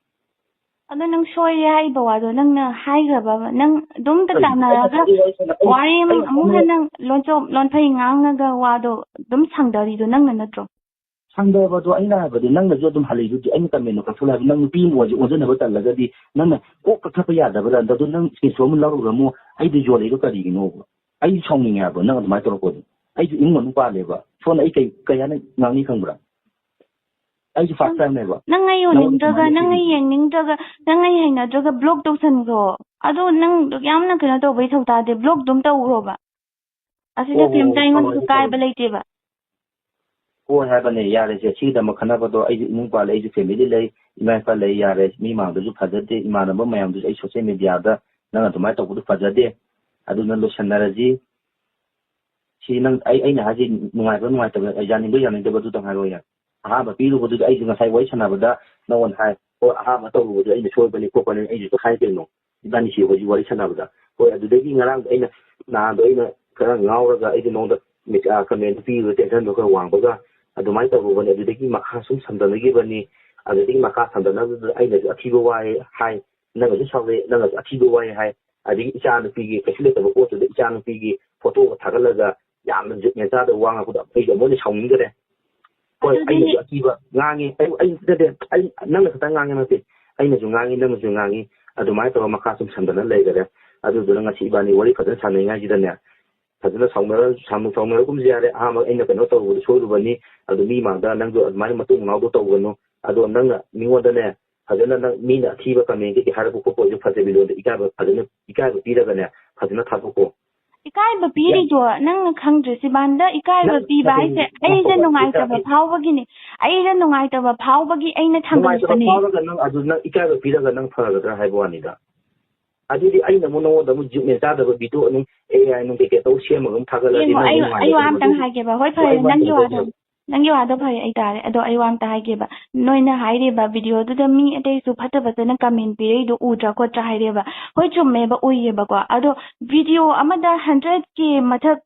ꯑꯗꯣ ꯅꯪ ꯁꯣꯏꯔꯦ ꯍꯥꯏꯔꯤꯕ ꯋꯥꯗꯣ ꯅꯪꯅ ꯍꯥꯏꯈ꯭ꯔꯕꯕ? ꯅꯪ ꯑꯗꯨꯝꯇ ꯀꯔꯤ? ꯇꯥꯟꯅꯔꯒ ꯑꯩ, ꯑꯩ, ꯑꯩ, ꯋꯥꯔꯤ ꯑꯃ ꯑꯩ, ꯑꯃꯨꯛ ꯍꯟꯅ ꯂꯣꯟꯆꯣ-, ꯂꯣꯟꯐꯩ ꯉꯥꯡꯉꯒ ꯋꯥꯗꯣ ꯑꯗꯨꯝ ꯁꯥꯡꯗꯔꯤꯗꯣ ꯅꯪꯅ ꯅꯠꯇ꯭ꯔꯣ? ꯁꯥꯡꯗꯕꯗꯣ ꯑꯩꯅ ꯍꯥꯏꯕꯗꯤ, ꯅꯪꯅꯁꯨ ꯑꯗꯨꯝ ꯍꯜꯂꯛꯏꯗꯨꯗꯤ, ꯑꯩꯅ commentꯗꯣ ꯀꯛꯊꯠꯂꯣ ꯍꯥꯏꯕꯗꯤ, ꯅꯪ ꯅꯨꯄꯤ ꯑꯃ ꯑꯣꯏꯔꯁꯨ ꯑꯣꯟꯖꯟꯅꯕ ꯇꯜꯂꯒꯗꯤ ꯅꯪꯅ ꯀꯣꯛ ꯀꯛꯊꯠꯄ ꯌꯥꯗꯕ꯭ꯔꯥ? ꯑꯗꯨ ꯅꯪ screenshot ꯑꯃ ꯂꯧꯔꯨꯔꯃꯣ, ꯑꯩꯗꯤ ꯌꯣꯜꯂꯛꯏꯗꯣ ꯀꯔꯤꯒꯤꯅꯣꯕ? ꯑꯩ ꯁꯥꯎꯅꯤꯡꯉꯦ ꯍꯥꯏꯕ, ꯅꯪ ꯑꯗꯨꯃꯥꯏꯅ ꯇꯧꯔꯛꯄꯗꯣ꯫ ꯑꯩꯁꯨ ꯏꯃꯨꯡ ꯃꯅꯨꯡ ꯄꯥꯜꯂꯦꯕ, ꯁꯣꯝꯗ ꯑꯩ ꯀꯩ, ꯀꯩ ꯍꯥꯏꯅ ꯉꯥꯡꯅꯤ ꯈꯪꯕ꯭ꯔꯥ? ꯑꯩꯁꯨ first timeꯅꯦꯕ꯫ ꯅꯪ ꯑꯩ ꯅꯉꯣꯟꯗ ꯎꯅꯤꯡꯗ꯭ꯔꯒ, ꯁꯨꯃꯥꯏꯅ ꯅꯪ ꯑꯩ ꯊꯦꯡꯅꯩꯁꯦ꯫ ꯌꯦꯡꯅꯤꯡꯗ꯭ꯔꯒ, ꯅꯪ ꯑꯩ ꯍꯩꯅꯗ꯭ꯔꯒ block ꯇꯧꯁꯟꯈ꯭ꯔꯣ꯫ ꯑꯗꯣ ꯅꯪ ꯌꯥꯝꯅ ꯀꯩꯅꯣ ꯇꯧꯕꯩ ꯊꯧ ꯇꯥꯗꯦ, block ꯑꯗꯨꯝ ꯇꯧꯈ꯭ꯔꯣꯕ꯫ ꯑꯁꯤꯗ ꯍꯣꯏ, ꯍꯣꯏ, ꯀꯩꯝꯇ ꯍꯣꯏ, ꯑꯩꯉꯣꯟꯗꯁꯨ ꯇꯧꯔꯒꯦ, ꯀꯥꯏꯕ ꯇꯧꯔꯒꯦ꯫ ꯂꯩꯇꯦꯕ꯫ ꯍꯣꯏ ꯍꯥꯏꯕꯅꯦ, ꯌꯥꯔꯦꯁꯦ, ꯁꯤꯒꯤꯗꯃꯛ ꯈꯟꯅꯕꯗꯣ, ꯑꯩꯁꯨ ꯏꯃꯨꯡ ꯄꯥꯜꯂꯦ, ꯑꯩꯁꯨ family ꯂꯩ, ꯏꯃꯥ ꯏꯄꯥ ꯂꯩ, ꯌꯥꯔꯦ, ꯃꯤ ꯃꯥꯡꯗꯁꯨ ꯐꯖꯗꯦ, ꯏꯃꯥꯟꯅꯕ ꯃꯌꯥꯝꯗꯨꯁꯨ ꯑꯩ social mediaꯗ ꯅꯪ ꯑꯗꯨꯃꯥꯏꯅ ꯇꯧꯕꯗꯨ ꯐꯖꯗꯦ, ꯑꯗꯨꯅ ꯂꯣꯏꯁꯟꯅꯔꯁꯤ꯫ ꯁꯤ ꯅꯪ, ꯑꯩ, ꯑꯩꯅ ꯍꯥꯏꯁꯤ ꯅꯨꯡꯉꯥꯏꯕ ꯅꯨꯡꯉꯥꯏꯇꯕ, ꯑꯩ ꯌꯥꯅꯤꯡꯕ ꯌꯥꯅꯤꯡꯗꯕ ꯑꯗꯨꯗꯪ ꯍꯥꯏꯔꯛꯑꯣ ꯌꯥꯔꯦ꯫ ꯑꯍꯥꯟꯕ ꯄꯤꯔꯨꯕꯗꯨꯗ ꯑꯩꯁꯨ ꯉꯁꯥꯏ ꯋꯥꯔꯤ ꯁꯥꯟꯅꯕꯗ ꯅꯉꯣꯟꯗ ꯍꯥꯏ, "ꯍꯣꯏ, ꯑꯍꯥꯟꯕ ꯇꯧꯔꯨꯕꯗꯨ ꯑꯩꯅ ꯁꯣꯏꯕꯅꯤ ꯈꯣꯠꯄꯅꯤ", ꯑꯩꯁꯨ ꯍꯥꯏ ꯀꯩꯅꯣ, ꯏꯕꯥꯅꯤꯁꯤ ꯍꯧꯖꯤꯛ ꯋꯥꯔꯤ ꯁꯥꯟꯅꯕꯗ꯫ ꯍꯣꯏ, ꯑꯗꯨꯗꯒꯤ ꯉꯔꯥꯡꯗꯣ ꯑꯩꯅ, ꯅꯍꯥꯟꯗꯣ ꯑꯩꯅ ꯈꯔ ꯉꯥꯎꯔꯒ ꯑꯩꯁꯨ ꯅꯉꯣꯟꯗ ꯃꯤꯠ-, ꯑ, comment ꯄꯤꯔꯨꯕ tensionꯗꯣ ꯈꯔ ꯋꯥꯡꯕꯒ ꯑꯗꯨꯃꯥꯏꯅ ꯇꯧꯔꯨꯕꯅꯤ꯫ ꯑꯗꯨꯗꯒꯤ ꯃꯈꯥ ꯁꯨꯝ ꯁꯝꯊꯅꯈꯤꯕꯅꯤ꯫ ꯑꯗꯨꯗꯒꯤ ꯃꯈꯥ ꯁꯝꯊꯅꯕꯗꯨꯗ ꯑꯩꯅꯁꯨ ꯑꯊꯤꯕ ꯋꯥꯍꯩ ꯍꯥꯏ, ꯅꯪꯅꯁꯨ ꯁꯥꯎꯔꯛꯑꯦ, ꯅꯪꯅꯁꯨ ꯑꯊꯤꯕ ꯋꯥꯍꯩ ꯍꯥꯏ꯫ ꯑꯗꯒꯤ ꯏꯆꯥꯅꯨꯄꯤꯒꯤ, ꯀꯩꯁꯨ ꯂꯩꯇꯕ ꯄꯣꯠꯇꯨꯗ ꯏꯆꯥꯅꯨꯄꯤꯒꯤ photoꯒ ꯊꯥꯒꯠꯂꯒ ꯌꯥꯝꯅ ꯖꯨꯠ ꯃꯦꯟ ꯆꯥꯗꯕ ꯋꯥ ꯉꯥꯡꯕꯗꯣ ꯑꯩꯁꯨ ꯑꯃꯨꯛ ꯍꯦꯟꯅ ꯁꯥꯎꯅꯤꯡꯈꯔꯦ꯫ ꯍꯣꯏ, ꯑꯗꯨꯗꯤ ꯑꯩꯅꯁꯨ ꯑꯊꯤꯕ ꯉꯥꯡꯉꯤ, ꯑꯩ, ꯑꯩ ꯅꯠꯇꯦ, ꯑꯩ, ꯅꯪꯅ ꯈꯛꯇꯪ ꯉꯥꯡꯉꯤ ꯅꯠꯇꯦ, ꯑꯩꯅꯁꯨ ꯉꯥꯡꯉꯤ, ꯅꯪꯅꯁꯨ ꯉꯥꯡꯉꯤ, ꯑꯗꯨꯃꯥꯏꯅ ꯇꯧꯔꯒ ꯃꯈꯥ ꯁꯨꯝ ꯁꯝꯗꯅ ꯂꯩꯈꯔꯦ꯫ ꯑꯗꯨꯗꯨꯅ ꯉꯁꯤ ꯏꯕꯥꯅꯤ ꯋꯥꯔꯤ ꯐꯖꯅ ꯁꯥꯟꯅꯉꯥꯏꯁꯤꯗꯅꯦ, ꯐꯖꯅ ꯁꯥꯎꯅꯔ-, ꯁꯥꯎꯅ-, ꯁꯥꯎꯅꯔꯒꯨꯝꯁꯤ ꯌꯥꯔꯦ꯫ ꯑꯍꯥꯟꯕ ꯑꯩꯅ ꯀꯩꯅꯣ ꯇꯧꯔꯨꯕꯗꯣ ꯁꯣꯏꯔꯨꯕꯅꯤ, ꯑꯗꯨ ꯃꯤ ꯃꯥꯡꯗ ꯅꯪꯁꯨ ꯑꯗꯨꯃꯥꯏꯅ ꯃꯇꯨꯡ ꯃꯅꯥꯎꯗꯣ ꯇꯧꯒꯅꯨ꯫ ꯑꯗꯣ ꯅꯪꯅ ꯃꯤꯉꯣꯟꯗꯅꯦ, ꯐꯖꯅ ꯅꯪ ꯃꯤꯅ ꯑꯊꯤꯕ comment ꯀꯩꯀꯩ ꯍꯥꯏꯔꯛꯄ ꯈꯣꯠꯄ ꯑꯣꯏꯔꯁꯨ ꯐꯖꯕꯤ ꯂꯣꯟꯗ ꯏꯀꯥꯏꯕ, ꯐꯖꯅ ꯏꯀꯥꯏꯕ ꯄꯤꯔꯒꯅꯦ, ꯐꯖꯅ ꯊꯥꯗꯣꯛꯀꯣ꯫ ꯏꯀꯥꯏꯕ ꯄꯤꯔꯤꯗꯣ ꯅꯪꯅ ꯈꯪꯗ꯭ꯔꯦ, ꯁꯤꯕꯥꯟꯗ ꯏꯀꯥꯏꯕ ꯅꯪ ꯄꯤꯕ ꯍꯥꯏꯁꯦ ꯅꯪ ꯑꯩꯁꯦ ꯉꯥꯏꯈꯣꯕ, ꯅꯨꯡꯉꯥꯏꯇꯕ ꯏꯀꯥꯏ-, ꯐꯥꯎꯕꯒꯤꯅꯦ꯫ ꯑꯩꯁꯦ ꯅꯨꯡꯉꯥꯏꯇꯕ ꯐꯥꯎꯕꯒꯤ ꯑꯩꯅ ꯅꯨꯡꯉꯥꯏꯇꯕ ꯊꯥꯡꯒꯠꯂꯛꯄꯅꯦ꯫ ꯐꯥꯎꯔꯒ ꯅꯪ ꯑꯗꯨ ꯅꯪ ꯏꯀꯥꯏꯕ ꯄꯤꯔꯒ ꯅꯪ ꯐꯒꯗ꯭ꯔꯥ ꯍꯥꯏꯕ ꯋꯥꯅꯤꯗ꯫ ꯑꯗꯨꯗꯤ ꯑꯩꯅ ꯑꯃꯨꯛ ꯅꯉꯣꯟꯗ ꯑꯃꯨꯛ ꯖꯨꯠ ꯃꯦꯟ ꯆꯥꯗꯕ video ꯑꯗꯨꯝ AI ꯅꯨꯡ ꯀꯩꯀꯩ ꯇꯧ ꯁꯦꯝꯃꯒ ꯑꯃꯨꯛ ꯊꯥꯒꯠꯂꯗꯤ ꯌꯦꯡꯉꯣ, ꯅꯪ ꯑꯩ, ꯑꯃꯨꯛ ꯑꯩ ꯋꯥ ꯅꯨꯡꯉꯥꯏꯇꯦꯗꯅ ꯑꯝꯇꯪ ꯃꯗꯨꯗꯤ꯫ ꯍꯥꯏꯒꯦꯕ꯫ ꯍꯣꯏ, ꯑꯗꯣ ꯐꯔꯦ, ꯑꯩ ꯋꯥ ꯅꯪꯒꯤ ꯋꯥꯗꯣ, ꯅꯪꯒꯤ ꯋꯥꯗꯣ ꯐꯔꯦ, ꯑꯩ ꯇꯥꯔꯦ꯫ ꯑꯗꯣ ꯑꯩ ꯋꯥ ꯑꯝꯇ ꯍꯥꯏꯒꯦꯕ꯫ ꯅꯣꯏꯅ ꯍꯥꯏꯔꯤꯕ videoꯗꯨꯗ ꯃꯤ ꯑꯇꯩꯁꯨ ꯐꯠꯇ ꯐꯠꯇꯅ comment ꯄꯤꯔꯛꯏꯗꯣ ꯎꯗ꯭ꯔꯥ ꯈꯣꯠꯇ꯭ꯔꯥ ꯍꯥꯏꯔꯦꯕ꯫ ꯍꯣꯏ, ꯆꯨꯝꯃꯦꯕ, ꯎꯏꯌꯦꯕꯀꯣ꯫ ꯑꯗꯣ video ꯑꯃꯗ hundred K ꯃꯊꯛ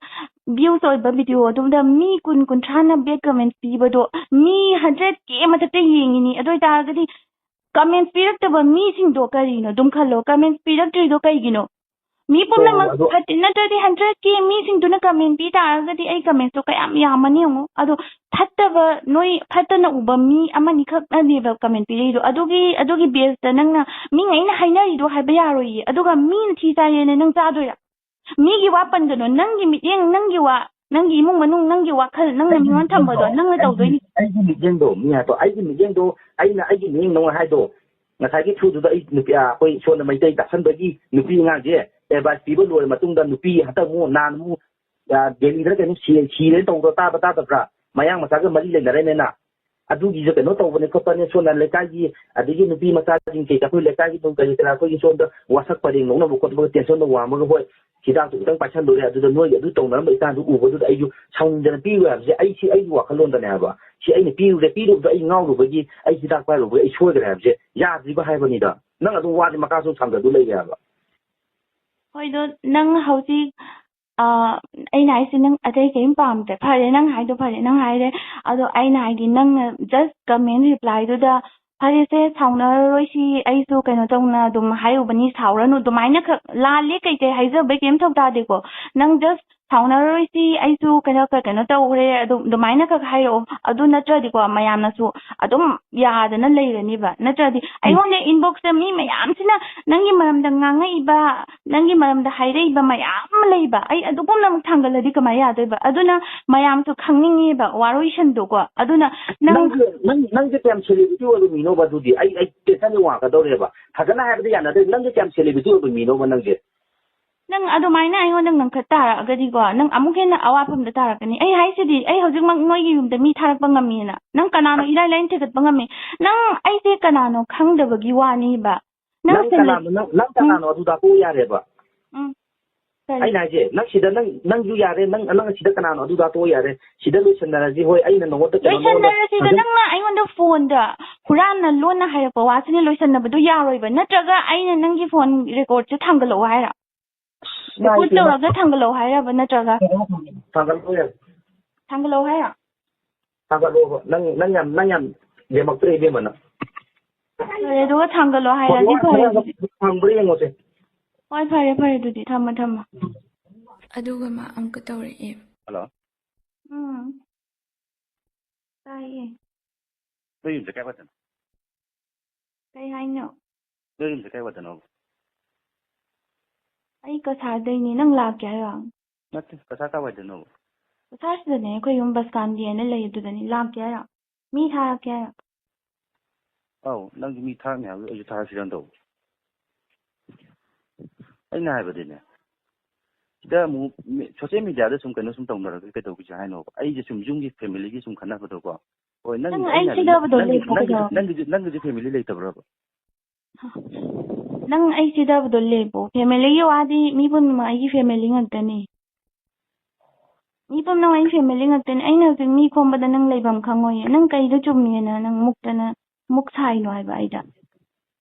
views ꯑꯣꯏꯕ video ꯑꯗꯨꯗ ꯃꯤ ꯀꯨꯟ ꯀꯨꯟꯊ꯭ꯔꯥꯅ bad comment ꯄꯤꯕꯗꯣ, ꯃꯤ hundred K ꯃꯊꯛꯇ ꯌꯦꯡꯉꯤꯅꯤ꯫ ꯑꯗꯨ ꯑꯣꯏꯇꯥꯔꯒꯗꯤ comment ꯄꯤꯔꯛꯇꯕ ꯃꯤꯁꯤꯡꯗꯣ ꯀꯔꯤꯅꯣ? ꯑꯗꯨꯝ ꯈꯜꯂꯣ, comment ꯄꯤꯔꯛꯇ꯭ꯔꯤꯗꯣ ꯀꯩꯒꯤꯅꯣ? ꯃꯤ ꯍꯣ, ꯍꯣ, ꯄꯨꯝꯅꯃꯛ ꯑꯗꯣ ꯐꯠꯇꯦ, ꯅꯠꯇ꯭ꯔꯗꯤ hundred K ꯃꯤꯁꯤꯡꯗꯨꯅ comment ꯄꯤ ꯇꯥꯔꯒꯗꯤ ꯑꯩ commentꯇꯣ ꯀꯌꯥꯝ ꯌꯥꯝꯃꯅꯤ ꯌꯦꯡꯉꯣ꯫ ꯑꯗꯣ ꯐꯠꯇꯕ, ꯅꯣꯏ ꯐꯠꯇꯅ ꯎꯕ ꯃꯤ ꯑꯃꯅꯤꯈꯛꯅꯅꯦꯕ comment ꯄꯤꯔꯛꯏꯗꯣ꯫ ꯑꯗꯨꯒꯤ, ꯑꯗꯨꯒꯤ baseꯇ ꯅꯪꯅ ꯃꯤꯉꯩꯅ ꯍꯥꯏꯅꯔꯤꯗꯣ ꯍꯥꯏꯕ ꯌꯥꯔꯣꯏꯌꯦ꯫ ꯑꯗꯨꯒ ꯃꯤꯅ ꯊꯤ ꯆꯥꯏꯌꯦꯅ ꯅꯪ ꯆꯥꯗꯣꯏꯔꯥ? ꯃꯤꯒꯤ ꯋꯥ ꯄꯟꯒꯅꯣ꯫ ꯅꯪꯒꯤ ꯃꯤꯠꯌꯦꯡ, ꯅꯪꯒꯤ ꯋꯥ, ꯅꯪꯒꯤ ꯏꯃꯨꯡ ꯃꯅꯨꯡ, ꯅꯪꯒꯤ ꯋꯥꯈꯜ, ꯅꯪꯅ ꯑꯩꯒꯤ ꯃꯤꯉꯣꯟꯗ ꯊꯝꯕꯗꯣ ꯃꯤꯠꯌꯦꯡꯗꯣ, ꯅꯪꯅ ꯑꯩꯒꯤ, ꯇꯧꯗꯣꯏꯅꯤ꯫ ꯑꯩꯒꯤ ꯃꯤꯠꯌꯦꯡꯗꯣ, ꯃꯤ ꯍꯥꯏꯗꯣ, ꯑꯩꯒꯤ ꯃꯤꯠꯌꯦꯡꯗꯣ, ꯑꯩꯅ ꯑꯩꯒꯤ ꯃꯤꯠꯌꯦꯡ ꯅꯉꯣꯟ ꯍꯥꯏꯗꯣ, ꯉꯁꯥꯏꯒꯤ ꯊ꯭ꯔꯨꯗꯨꯗ ꯑꯩ ꯅꯨꯄꯤ, ꯑ, ꯑꯩꯈꯣꯏ ꯁꯣꯝꯗ ꯃꯩꯇꯩ ꯇꯥꯁꯟꯕꯒꯤ ꯅꯨꯄꯤ ꯑꯉꯥꯡꯁꯦ advice ꯄꯤꯕ ꯂꯣꯏꯔ ꯃꯇꯨꯡꯗ ꯅꯨꯄꯤ ꯍꯟꯗꯛ ꯑꯃꯨꯛ ꯅꯍꯥꯟ ꯑꯃꯨꯛ ꯑ, ꯗꯦꯜꯂꯤꯗ ꯀꯩꯅꯣ ꯁꯤ-, ꯁꯤꯔꯦꯅ ꯇꯧꯕꯗꯣ ꯇꯥꯕ ꯇꯥꯗꯕ꯭ꯔꯥ? ꯃꯌꯥꯡ ꯃꯆꯥꯒ ꯃꯔꯤ ꯂꯩꯅꯔꯦꯅꯦꯅ꯫ ꯑꯗꯨꯒꯤꯁꯨ ꯀꯩꯅꯣ ꯇꯧꯕꯅꯦ ꯈꯣꯠꯄꯅꯦ, ꯁꯣꯝꯅ ꯂꯩꯀꯥꯏꯒꯤ, ꯑꯗꯒꯤ ꯅꯨꯄꯤ ꯃꯆꯥꯁꯤꯡ ꯀꯩꯀꯥ, ꯑꯩꯈꯣꯏ ꯂꯩꯀꯥꯏꯒꯤ ꯑꯗꯨꯝ ꯀꯔꯤ ꯀꯔꯥ ꯑꯩꯈꯣꯏꯒꯤ ꯁꯣꯝꯗ ꯋꯥꯁꯛ ꯄꯔꯦꯡ ꯂꯧꯅꯕ ꯈꯣꯠꯄꯒ tension ꯗ ꯋꯥꯡꯕꯒ, ꯍꯣꯏ, ꯍꯤꯗꯥꯛꯇꯨ ꯈꯤꯇꯪ ꯄꯥꯏꯁꯜꯂꯨꯔꯦ, ꯑꯗꯨꯗ ꯅꯣꯏꯒꯤ ꯑꯗꯨ ꯇꯧꯅꯔꯝꯕ ꯏꯁꯇꯥꯏꯜꯗꯨ ꯎꯕꯗꯨꯗ ꯑꯩꯁꯨ ꯁꯥꯎꯅꯤꯡꯗꯅ ꯄꯤꯔꯨ ꯍꯥꯏꯕꯁꯦ, ꯑꯩ ꯁꯤ ꯑꯩꯒꯤ ꯋꯥꯈꯜꯂꯣꯟꯗꯅꯦ ꯍꯥꯏꯕ꯫ ꯁꯤ ꯑꯩꯅ ꯄꯤꯔꯨꯔꯦ, ꯄꯤꯔꯨꯕꯗꯣ ꯑꯩ ꯉꯥꯎꯔꯨꯕꯒꯤ, ꯑꯩ ꯍꯤꯗꯥꯛ ꯄꯥꯏꯔꯨꯕꯒꯤ ꯑꯩ ꯁꯣꯏꯈ꯭ꯔꯦ ꯍꯥꯏꯕꯁꯦ ꯌꯥꯗ꯭ꯔꯤꯕ ꯍꯥꯏꯕꯅꯤꯗ꯫ ꯅꯪ ꯑꯗꯨꯝ ꯋꯥꯗꯤ ꯃꯈꯥ ꯁꯨꯝ ꯁꯥꯡꯊꯗꯨ ꯂꯩꯔꯦ ꯍꯥꯏꯕ꯫ ꯍꯣꯏꯗꯣ, ꯅꯪ ꯍꯧꯖꯤꯛ, ꯑ, ꯑꯩꯅ ꯍꯥꯏꯁꯦ ꯅꯪ ꯑꯇꯩ ꯀꯔꯤꯝ ꯄꯥꯝꯗ꯭ꯔꯦ꯫ ꯐꯔꯦ, ꯅꯪ ꯍꯥꯏꯗꯣ ꯐꯔꯦ, ꯅꯪ ꯍꯥꯏꯔꯦ꯫ ꯑꯗꯣ ꯑꯩꯅ ꯍꯥꯏꯗꯤ ꯅꯪꯅ just comment reply ꯗꯨꯗ "ꯐꯔꯦꯁꯦ, ꯁꯥꯎꯅꯔꯔꯣꯏꯁꯤ, ꯑꯩꯁꯨ ꯀꯩꯅꯣ ꯇꯧꯅ" ꯑꯗꯨꯝ ꯍꯥꯏꯔꯨꯕꯅꯤ, ꯁꯥꯎꯔꯅꯨ ꯑꯗꯨꯃꯥꯏꯅ ꯈꯛ, ꯂꯥꯜꯂꯦ ꯀꯩꯀꯩ ꯍꯥꯏꯖꯕꯩ ꯀꯩꯝ ꯊꯧ ꯇꯥꯗꯦꯀꯣ꯫ ꯅꯪ just "ꯁꯥꯎꯅꯔꯔꯣꯏꯁꯤ, ꯑꯩꯁꯨ ꯀꯩꯅꯣ, ꯀꯩꯅꯣ ꯇꯧꯈ꯭ꯔꯦ", ꯑꯗꯨꯝ ꯑꯗꯨꯃꯥꯏꯅ ꯈꯛ ꯍꯥꯏꯔꯛꯑꯣ꯫ ꯑꯗꯨ ꯅꯠꯇ꯭ꯔꯗꯤꯀꯣ, ꯃꯌꯥꯝꯅꯁꯨ ꯑꯗꯨꯝ ꯌꯥꯗꯅ ꯂꯩꯔꯅꯤꯕ꯫ ꯅꯠꯇ꯭ꯔꯗꯤ ꯑꯩꯉꯣꯟꯗ inbox ꯇ ꯃꯤ ꯃꯌꯥꯝꯁꯤꯅ ꯅꯪꯒꯤ ꯃꯔꯝꯗ ꯉꯥꯡꯉꯛꯏꯕ, ꯅꯪꯒꯤ ꯃꯔꯝꯗ ꯍꯥꯏꯔꯛꯏꯕ ꯃꯌꯥꯝ ꯑꯃ ꯂꯩꯕ, ꯑꯩ ꯑꯗꯨꯒꯨꯝꯅ ꯑꯃꯨꯛ ꯊꯥꯡꯒꯠꯂꯗꯤ ꯀꯃꯥꯏꯅ ꯌꯥꯗꯣꯏꯕ? ꯑꯗꯨꯅ ꯃꯌꯥꯝꯁꯨ ꯈꯪꯅꯤꯡꯉꯦꯕ ꯋꯥꯔꯣꯏꯁꯟꯗꯣꯀꯣ꯫ ꯑꯗꯨꯅ ꯅꯪ ꯅꯪꯁꯦ, ꯅꯪ, ꯅꯪꯁꯦ ꯀꯌꯥꯝ celebrity ꯑꯣꯏꯕ ꯃꯤꯅꯣꯕ ꯑꯗꯨꯗꯤ? ꯑꯩ, ꯑꯩ tension ꯁꯦ ꯋꯥꯡꯉꯛꯀꯗꯧꯔꯦꯕ꯫ ꯐꯖꯅ ꯍꯥꯏꯕꯗꯤ ꯌꯥꯅꯗꯦ꯫ ꯅꯪꯁꯦ ꯀꯌꯥꯝ celebrity ꯑꯣꯏꯕ ꯃꯤꯅꯣꯕ ꯅꯪꯁꯦ? ꯅꯪ ꯑꯗꯨꯃꯥꯏꯅ ꯑꯩꯉꯣꯟꯗ ꯉꯪꯈꯠ ꯇꯥꯔꯛꯑꯒꯗꯤꯀꯣ, ꯅꯪ ꯑꯃꯨꯛ ꯍꯦꯟꯅ ꯑꯋꯥꯐꯝꯗ ꯇꯥꯔꯛꯀꯅꯤ꯫ ꯑꯩ ꯍꯥꯏꯁꯤꯗꯤ, ꯑꯩ ꯍꯧꯖꯤꯛꯃꯛ ꯅꯣꯏꯒꯤ ꯌꯨꯝꯗ ꯃꯤ ꯊꯥꯔꯛꯄ ꯉꯝꯃꯤꯅ꯫ ꯅꯪ ꯀꯅꯥꯅꯣ ꯏꯂꯥꯏ ꯂꯥꯏꯅ ꯊꯤꯒꯠꯄ ꯉꯝꯃꯤ꯫ ꯅꯪ ꯑꯩꯁꯦ ꯀꯅꯥꯅꯣ ꯈꯪꯗꯕꯒꯤ ꯋꯥꯅꯤꯕ꯫ ꯅꯪ ꯅꯪ ꯁꯦꯟꯅ-, ꯀꯅꯥꯅꯣ, ꯅꯪ, ꯅꯪ ꯎꯝ꯫ ꯀꯅꯥꯅꯣ ꯑꯗꯨ ꯇꯥꯛꯊꯣꯛꯎ ꯌꯥꯔꯦꯕ꯫ ꯎꯝ꯫ ꯀꯔꯤ? ꯑꯩꯅ ꯍꯥꯏꯁꯦ, ꯅꯪ ꯁꯤꯗ ꯅꯪ, ꯅꯪꯁꯨ ꯌꯥꯔꯦ, ꯅꯪ, ꯅꯪ ꯁꯤꯗ ꯀꯅꯥꯅꯣ ꯑꯗꯨ ꯇꯥꯛꯊꯣꯛꯎ ꯌꯥꯔꯦ꯫ ꯁꯤꯗ ꯂꯣꯏꯁꯟꯅꯔꯁꯤ, ꯍꯣꯏ, ꯑꯩꯅ ꯅꯉꯣꯟꯗ ꯀꯩꯅꯣ, ꯅꯉꯣꯟꯗ ꯂꯣꯏꯁꯟꯅꯔꯁꯤꯗ ꯐꯖ- ꯅꯪꯅ ꯑꯩꯉꯣꯟꯗ phone ꯗ ꯍꯨꯔꯥꯟꯅ ꯂꯣꯟꯅ ꯍꯥꯏꯔꯛꯄ ꯋꯥꯁꯤꯅ ꯂꯣꯏꯁꯟꯅꯕꯗꯣ ꯌꯥꯔꯣꯏꯕ꯫ ꯅꯠꯇ꯭ꯔꯒ ꯑꯩꯅ ꯅꯪꯒꯤ phone record ꯁꯦ ꯊꯥꯡꯒꯠꯂꯛꯑꯣ ꯍꯥꯏꯔꯣ? ꯑꯁ, record ꯏꯃꯥꯏ ꯄꯦꯝꯃ꯫ ꯇꯧꯔꯒ ꯊꯥꯡꯒꯠꯂꯛꯑꯣ ꯍꯥꯏꯔꯕ ꯅꯠꯇ꯭ꯔꯒ? ꯊꯥꯡꯒꯠꯂꯛꯑꯣ ꯌꯥꯔꯦ꯫ ꯊꯥꯡꯒꯠꯂꯛꯑꯣ ꯍꯥꯏꯔꯣ? ꯊꯥꯡꯒꯠꯂꯛꯑꯣꯕ꯫ ꯅꯪ, ꯅꯪ ꯌꯥꯝ, ꯅꯪ ꯌꯥꯝ ꯂꯦꯝꯃꯛꯇ꯭ꯔꯦ ꯏꯕꯦꯝꯃ ꯅꯪ꯫ ꯐꯔꯦ, ꯑꯗꯨꯒ ꯊꯥꯡꯒꯠꯂꯣ ꯍꯥꯏꯔꯗꯤ ꯐꯔꯦ ꯑꯗꯨꯗꯤ꯫ ꯐꯪꯕ꯭ꯔꯥ ꯌꯦꯡꯉꯣꯁꯦ꯫ ꯍꯣꯏ, ꯐꯔꯦ, ꯐꯔꯦ ꯑꯗꯨꯗꯤ꯫ ꯊꯝꯃꯣ, ꯊꯝꯃꯣ꯫ ꯎꯝ꯫ ꯑꯗꯨꯒ ꯃꯥ ꯑꯃꯨꯛꯀ ꯇꯧꯔꯛꯑꯦ꯫ ꯍꯜꯂꯣ꯫ ꯎꯝ꯫ ꯇꯥꯏꯌꯦ꯫ ꯅꯣꯏ ꯌꯨꯝꯁꯦ ꯀꯥꯏ ꯋꯥꯏꯗꯅꯣ? ꯀꯩ ꯍꯥꯏꯅꯣ? ꯅꯣꯏ ꯌꯨꯝꯁꯦ ꯀꯥꯏ ꯋꯥꯏꯗꯅꯣ? ꯑꯩ ꯀꯁꯥꯔꯗꯩꯅꯦ꯫ ꯅꯪ ꯂꯥꯛꯀꯦ ꯍꯥꯏꯔꯣ? ꯅꯠꯇꯦ, ꯀꯁꯥꯔ ꯀꯥꯏ ꯋꯥꯏꯗꯅꯣ? ꯀꯁꯥꯔꯁꯤꯗꯅꯦ, ꯑꯩꯈꯣꯏ ꯌꯨꯝ ꯕꯁꯀꯥꯟꯗꯤ ꯍꯥꯏꯅ ꯂꯩ, ꯑꯗꯨꯗꯅꯦ꯫ ꯂꯥꯛꯀꯦ ꯍꯥꯏꯔꯣ? ꯃꯤ ꯊꯥꯔꯛꯀꯦ ꯍꯥꯏꯔꯣ? ꯑꯧ, ꯅꯪꯁꯨ ꯃꯤ ꯊꯥꯔꯛꯅꯤ ꯍꯥꯏꯕꯗꯨꯗ ꯑꯩꯁꯨ ꯊꯥꯔꯛꯁꯤꯔꯅ ꯇꯧꯕ꯫ ꯑꯩꯅ ꯍꯥꯏꯕꯗꯤꯅꯦ, ꯁꯤꯗ ꯑꯃꯨꯛ ꯃꯤ-, social media ꯗ ꯁꯨꯝ ꯀꯩꯅꯣ ꯁꯨꯝ ꯇꯧꯅꯔꯒ ꯀꯩꯗꯧꯒꯦꯁꯦ ꯍꯥꯏꯅꯣꯕ? ꯑꯩꯁꯦ ꯁꯨꯝ ꯌꯨꯝꯒꯤ family ꯒꯤ ꯁꯨꯝ ꯈꯟꯅꯕꯗꯣꯀꯣ꯫ ꯍꯣꯏ, ꯅꯪ ꯅꯪꯒꯤꯁꯨ ꯑꯩ ꯑꯩꯅ ꯍꯥꯏꯕꯗꯤ ꯅꯪ-, ꯁꯤꯗꯕꯗꯣ ꯅꯪꯒꯤꯁꯨ, ꯂꯦꯞꯄꯣ ꯅꯪꯒꯤꯁꯨ, ꯀꯩꯗꯧꯔꯒꯦ? ꯅꯪꯒꯤꯁꯨ, ꯅꯪꯒꯤꯁꯨ family ꯂꯩꯇꯕ꯭ꯔꯕ? ꯅꯪ ꯑꯩ ꯁꯤꯗꯕꯗꯣ ꯂꯦꯞꯄꯣ꯫ Family ꯒꯤ ꯋꯥꯗꯤ ꯃꯤ ꯄꯨꯝꯅꯃꯛ ꯑꯩꯒꯤ family ꯉꯥꯛꯇꯅꯤ꯫ ꯃꯤ ꯄꯨꯝꯅꯃꯛ ꯑꯩꯒꯤ family ꯉꯥꯛꯇꯅꯤ꯫ ꯑꯩꯅ ꯍꯧꯖꯤꯛ ꯃꯤ ꯈꯣꯝꯕꯗ ꯅꯪ ꯂꯩꯐꯝ ꯈꯪꯉꯣꯏꯌꯦ꯫ ꯅꯪ ꯀꯩꯗ ꯆꯨꯝꯃꯦꯅ ꯅꯪ ꯃꯨꯛꯇꯅ, ꯃꯨꯛ ꯁꯥꯏꯅꯣ ꯍꯥꯏꯕ ꯑꯩꯗ?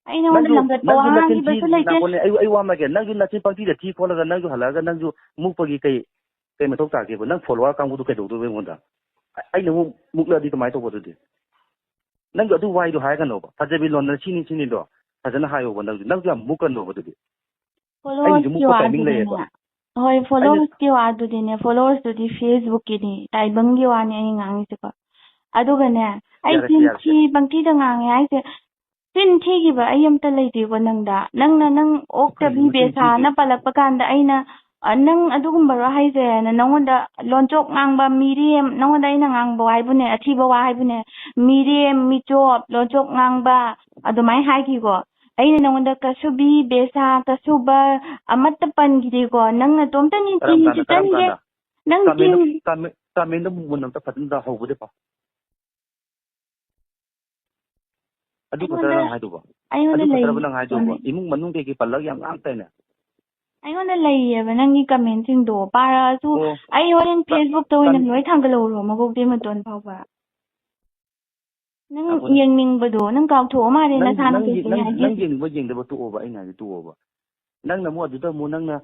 ꯑꯩ ꯅꯉꯣꯟꯗ ꯅꯪꯁꯨ, ꯂꯝꯒꯠꯄ ꯋꯥ ꯅꯪꯁꯨ ꯅꯆꯤꯟ ꯊꯤ, ꯉꯥꯡꯈꯤꯕꯁꯨ ꯂꯩꯇꯦ꯫ ꯉꯥꯏꯈꯣꯅꯦ, ꯑꯩ, ꯑꯩ ꯋꯥ ꯑꯃ ꯍꯥꯏꯒꯦ꯫ ꯅꯪꯁꯨ ꯅꯆꯤꯟ ꯄꯪꯊꯤꯗ ꯊꯤ ꯈꯣꯠꯂꯒ ꯅꯪꯁꯨ ꯍꯜꯂꯛꯑꯒ ꯅꯪꯁꯨ ꯃꯨꯛꯄꯒꯤ ꯀꯩ, ꯀꯩ ꯃꯊꯧ ꯇꯥꯒꯦꯕ? ꯅꯪ follower ꯀꯥꯡꯕꯨꯗꯨ ꯀꯩꯗꯧꯗꯣꯏꯕ ꯑꯩꯉꯣꯟꯗ? ꯑꯩꯅ ꯑꯃꯨꯛ ꯃꯨꯛꯂꯛꯑꯗꯤ ꯀꯃꯥꯏꯅ ꯇꯧꯕ ꯑꯗꯨꯗꯤ? ꯅꯪꯁꯨ ꯑꯗꯨ ꯋꯥꯍꯩꯗꯣ ꯍꯥꯏꯔꯒꯅꯣꯕ꯫ ꯐꯖꯕꯤ ꯂꯣꯟꯅ ꯁꯤꯅꯤ ꯁꯤꯅꯤꯗꯣ ꯐꯖꯅ ꯍꯥꯏꯌꯣꯕ ꯅꯪꯁꯨ꯫ ꯅꯪꯁꯨ ꯌꯥꯝ ꯃꯨꯛꯀꯅꯣꯕ ꯑꯗꯨꯗꯤ꯫ ꯑꯩꯒꯤꯁꯨ followers ꯀꯤ ꯃꯨꯛꯄ timing ꯋꯥꯗꯨꯗꯤꯅꯦ꯫ ꯂꯩꯌꯦꯕ꯫ ꯍꯣꯏ, ꯑꯩꯅ followers ꯀꯤ ꯋꯥꯗꯨꯗꯤꯅꯦ, followers ꯇꯨꯗꯤ Facebook ꯀꯤꯅꯤ, ꯇꯥꯏꯕꯪꯒꯤ ꯋꯥꯅꯤ ꯑꯩꯅ ꯉꯥꯡꯉꯤꯁꯦꯀꯣ꯫ ꯑꯗꯨꯒꯅꯦ, ꯑꯩ ꯌꯥꯔꯦ, ꯆꯤꯟ ꯌꯥꯔꯦ, ꯊꯤ ꯌꯥꯔꯦ꯫ ꯄꯪꯊꯤꯗ ꯉꯥꯡꯉꯦ ꯍꯥꯏꯁꯦ, ꯆꯤꯟ ꯊꯤꯈꯤꯕ ꯑꯩ ꯑꯝꯇ ꯂꯩꯇꯦꯀꯣ ꯅꯪꯗ꯫ ꯅꯪꯅ ꯅꯪ ꯑꯣꯛꯇꯕꯤ ꯀꯩꯅꯣ ꯆꯤꯟ ꯕꯦꯁꯥꯅ ꯊꯤꯈꯤꯕ? ꯄꯜꯂꯛꯄ ꯀꯥꯟꯗ ꯑꯩꯅ, ꯑ, "ꯅꯪ ꯑꯗꯨꯒꯨꯝꯕꯔꯣ ꯍꯥꯏꯁꯦꯅ?" ꯅꯪꯉꯣꯟꯗ ꯂꯣꯟꯆꯣꯛ ꯉꯥꯡꯕ ꯃꯤꯔꯦꯝ, ꯅꯪꯉꯣꯟꯗ ꯑꯩꯅ ꯉꯥꯡꯕ ꯍꯥꯏꯕꯨꯅꯦ, ꯑꯊꯤꯕ ꯋꯥ ꯍꯥꯏꯕꯨꯅꯦ, ꯃꯤꯔꯦꯝ, ꯃꯤꯆꯣꯞ, ꯂꯣꯟꯆꯣꯛ ꯉꯥꯡꯕ, ꯑꯗꯨꯃꯥꯏꯅ ꯍꯥꯏꯈꯤꯀꯣ꯫ ꯑꯩꯅ ꯅꯪꯉꯣꯟꯗ ꯀꯁꯨꯕꯤ, ꯕꯦꯁꯥ, ꯀꯁꯨꯕ ꯑꯃꯠꯇ ꯄꯟꯈꯤꯗꯦꯀꯣ꯫ ꯅꯪ ꯅꯇꯣꯝꯇꯅꯤ ꯀꯔꯝ ꯆꯤꯟꯁꯨ ꯀꯥꯟꯗ, ꯀꯔꯝ ꯆꯟꯒꯦ꯫ ꯀꯥꯟꯗ? ꯅꯪ ꯆꯤꯟ comment, comment, commentꯗ ꯃꯨꯟ ꯑꯝꯇ ꯐꯖꯅ ꯍꯧꯕꯗꯤ ꯄꯥꯎ꯫ ꯑꯗꯨ ꯑꯩꯉꯣꯟꯗ, ꯈꯛꯇꯔ ꯅꯪ ꯍꯥꯏꯗꯨꯕꯣ? ꯑꯩꯉꯣꯟꯗ ꯑꯗꯨ ꯈꯛꯇꯔꯕ ꯂꯩ ꯅꯪ ꯍꯥꯏꯗꯨꯕꯣ? Comment꯫ ꯏꯃꯨꯡ ꯃꯅꯨꯡ ꯀꯩꯀꯩ ꯄꯜꯂꯒ ꯌꯥꯝ ꯉꯥꯡꯇꯥꯏꯅꯦ꯫ ꯑꯩꯉꯣꯟꯗ ꯂꯩꯌꯦꯕ ꯅꯪꯒꯤ commentꯁꯤꯡꯗꯣ꯫ ꯄꯥꯔꯛꯑꯁꯨ ꯑꯣ꯫ ꯑꯩ ꯍꯣꯔꯦꯟ ꯇ-, Facebookꯇ ꯑꯣꯏꯅ ꯇꯟ-, ꯂꯣꯏ ꯊꯥꯡꯒꯠꯍꯧꯔꯣ, ꯃꯀꯣꯛꯇꯩ ꯃꯇꯣꯟ ꯐꯥꯎꯕ꯫ ꯅꯪ ꯉꯥꯏꯈꯣꯅꯦ꯫ ꯌꯦꯡꯅꯤꯡꯕꯗꯣ, ꯅꯪ ꯀꯥꯎꯊꯣꯛꯑ ꯃꯥꯜꯂꯦ ꯅꯪ, ꯅꯁꯥꯅ ꯅꯪ ꯌꯦ-, ꯀꯩꯀꯩ ꯅꯪ, ꯍꯥꯏꯒꯦ꯫ ꯅꯪ ꯌꯦꯡꯅꯤꯡꯕ ꯌꯦꯡꯗꯕ ꯇꯣꯛꯑꯣꯕ, ꯑꯩꯅ ꯍꯥꯏꯗꯤ ꯇꯣꯛꯑꯣꯕ꯫ ꯅꯪꯅ ꯑꯃꯨꯛ ꯑꯗꯨꯗ ꯑꯃꯨꯛ ꯅꯪꯅ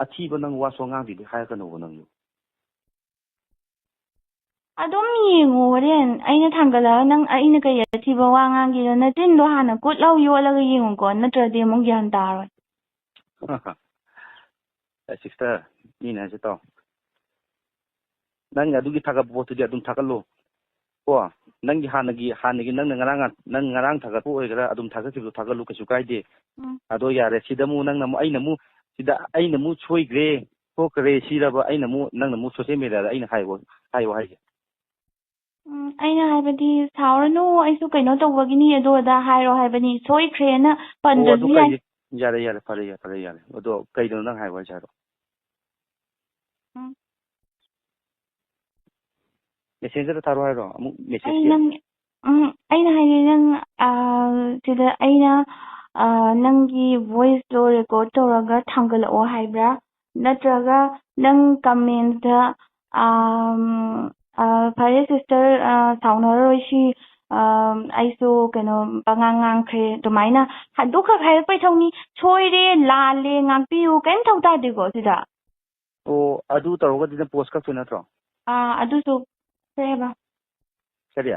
ꯑꯊꯤꯕ ꯅꯪ ꯋꯥꯁꯨ ꯉꯥꯡꯗꯦꯗꯤ ꯍꯥꯏꯔꯛꯀꯅꯣꯕ ꯅꯪꯁꯨ꯫ ꯑꯗꯨꯝ ꯌꯦꯡꯉꯣ ꯍꯣꯔꯦꯟ꯫ ꯑꯩꯅ ꯊꯥꯡꯒꯠꯂꯒ ꯅꯪ ꯑꯩꯅ ꯀꯩ ꯑꯊꯤꯕ ꯋꯥ ꯉꯥꯡꯒꯦꯗꯣ, ꯅꯆꯤꯟꯗꯣ ꯍꯥꯟꯅ ꯀꯨꯠ ꯂꯥꯎ ꯌꯣꯠꯂꯒ ꯌꯦꯡꯉꯨꯀꯣ, ꯅꯠꯇ꯭ꯔꯗꯤ ꯑꯃꯨꯛ ꯒ꯭ꯌꯥꯟ ꯇꯥꯔꯣꯏ꯫ ꯑꯦ, sister, ꯃꯤꯅ ꯍꯥꯏꯁꯦ ꯇꯥꯎ꯫ ꯅꯪ ꯑꯗꯨꯒꯤ ꯊꯥꯒꯠꯄ ꯄꯣꯠꯇꯨꯗꯤ ꯑꯗꯨꯝ ꯊꯥꯒꯠꯂꯨ꯫ ꯀꯣ, ꯅꯪꯒꯤ ꯍꯥꯟꯅꯒꯤ, ꯍꯥꯟꯅꯒꯤ ꯅꯪꯅ ꯉꯔꯥꯡ, ꯅꯪ ꯉꯔꯥꯡ ꯊꯥꯒꯠꯄ ꯑꯣꯏꯒꯦꯔꯥ, ꯑꯗꯨꯝ ꯊꯥꯒꯠꯈꯤꯕꯗꯣ ꯊꯥꯒꯠꯂꯨ, ꯀꯩꯁꯨ ꯀꯥꯏꯗꯦ꯫ ꯎꯝ꯫ ꯑꯗꯣ ꯌꯥꯔꯦ, ꯁꯤꯗ ꯑꯃꯨꯛ ꯅꯪꯅ ꯑꯃꯨꯛ, ꯑꯩꯅ ꯑꯃꯨꯛ, ꯁꯤꯗ ꯑꯩꯅ ꯑꯃꯨꯛ ꯁꯣꯏꯈ꯭ꯔꯦ, ꯊꯣꯛꯈ꯭ꯔꯦ ꯁꯤꯔꯕ ꯑꯩꯅ ꯑꯃꯨꯛ, ꯅꯪꯅ ꯑꯃꯨꯛ social mediaꯗ ꯑꯩꯅ ꯍꯥꯏꯌꯣ, ꯍꯥꯏꯌꯣ ꯍꯥꯏꯁꯦ? ꯎꯝ, ꯑꯩꯅ ꯍꯥꯏꯕꯗꯤ, "ꯁꯥꯎꯔꯅꯨ, ꯑꯩꯁꯨ ꯀꯩꯅꯣ ꯇꯧꯕꯒꯤꯅꯤ, ꯑꯗꯨ ꯑꯗꯥ ꯍꯥꯏꯔꯣ" ꯍꯥꯏꯕꯅꯤ, ꯁꯣꯏꯈ꯭ꯔꯦꯅ ꯑꯣ, ꯑꯗꯨ ꯄꯟꯗ꯭ꯔꯁꯨ ꯌꯥꯏ꯫ ꯀꯩꯒꯤ-, ꯌꯥꯔꯦ, ꯌꯥꯔꯦ, ꯐꯔꯦ, ꯌꯥꯔꯦ, ꯐꯔꯦ, ꯌꯥꯔꯦ꯫ ꯑꯗꯣ ꯀꯩꯗꯅꯣ ꯅꯪ ꯍꯥꯏꯌꯣ ꯍꯥꯏꯁꯦ, ꯍꯥꯏꯔꯣ꯫ ꯃꯦꯁꯦꯟꯖꯔꯗ ꯊꯥꯔꯣ ꯍꯥꯏꯔꯣ ꯑꯃꯨꯛ? ꯑꯩ ꯅꯪ ꯎꯝ ꯑꯩꯅ ꯍꯥꯏꯗꯤ ꯅꯪ ꯁꯤꯗ ꯑꯩꯅ ꯅꯪꯒꯤ ꯚꯣꯏꯁꯇꯣ ꯔꯦꯀꯣꯔꯠ ꯇꯧꯔꯒ ꯊꯥꯡꯒꯠꯂꯛꯑꯣ ꯍꯥꯏꯕ꯭ꯔꯥ? ꯅꯠꯇ꯭ꯔꯒ ꯅꯪ ꯀꯃꯦꯟꯇ "ꯐꯔꯦ ꯁꯤꯁꯇꯔ, ꯁꯥꯎꯅꯔꯔꯣꯏꯁꯤ, ꯑꯩꯁꯨ ꯀꯩꯅꯣ ꯄꯉꯥꯡ ꯉꯥꯡꯈ꯭ꯔꯦ" ꯑꯗꯨꯃꯥꯏꯅ ꯑꯗꯨꯈꯛ ꯍꯥꯏꯔꯛꯄꯩ ꯊꯧꯅꯤ꯫ ꯁꯣꯏꯔꯦ, ꯂꯥꯜꯂꯦ, ꯉꯥꯛꯄꯤꯌꯨ, ꯀꯩꯝ ꯊꯧ ꯇꯥꯗꯦꯀꯣ ꯁꯤꯗ꯫ ꯑꯣ, ꯑꯗꯨ ꯇꯧꯔꯒꯗꯤ ꯅꯪ ꯄꯣꯁ ꯀꯛꯇꯣꯏ ꯅꯠꯇ꯭ꯔꯣ? ꯑꯥ ꯑꯗꯨꯁꯨ ꯀꯩ ꯍꯥꯏꯕ? ꯀꯔꯤ?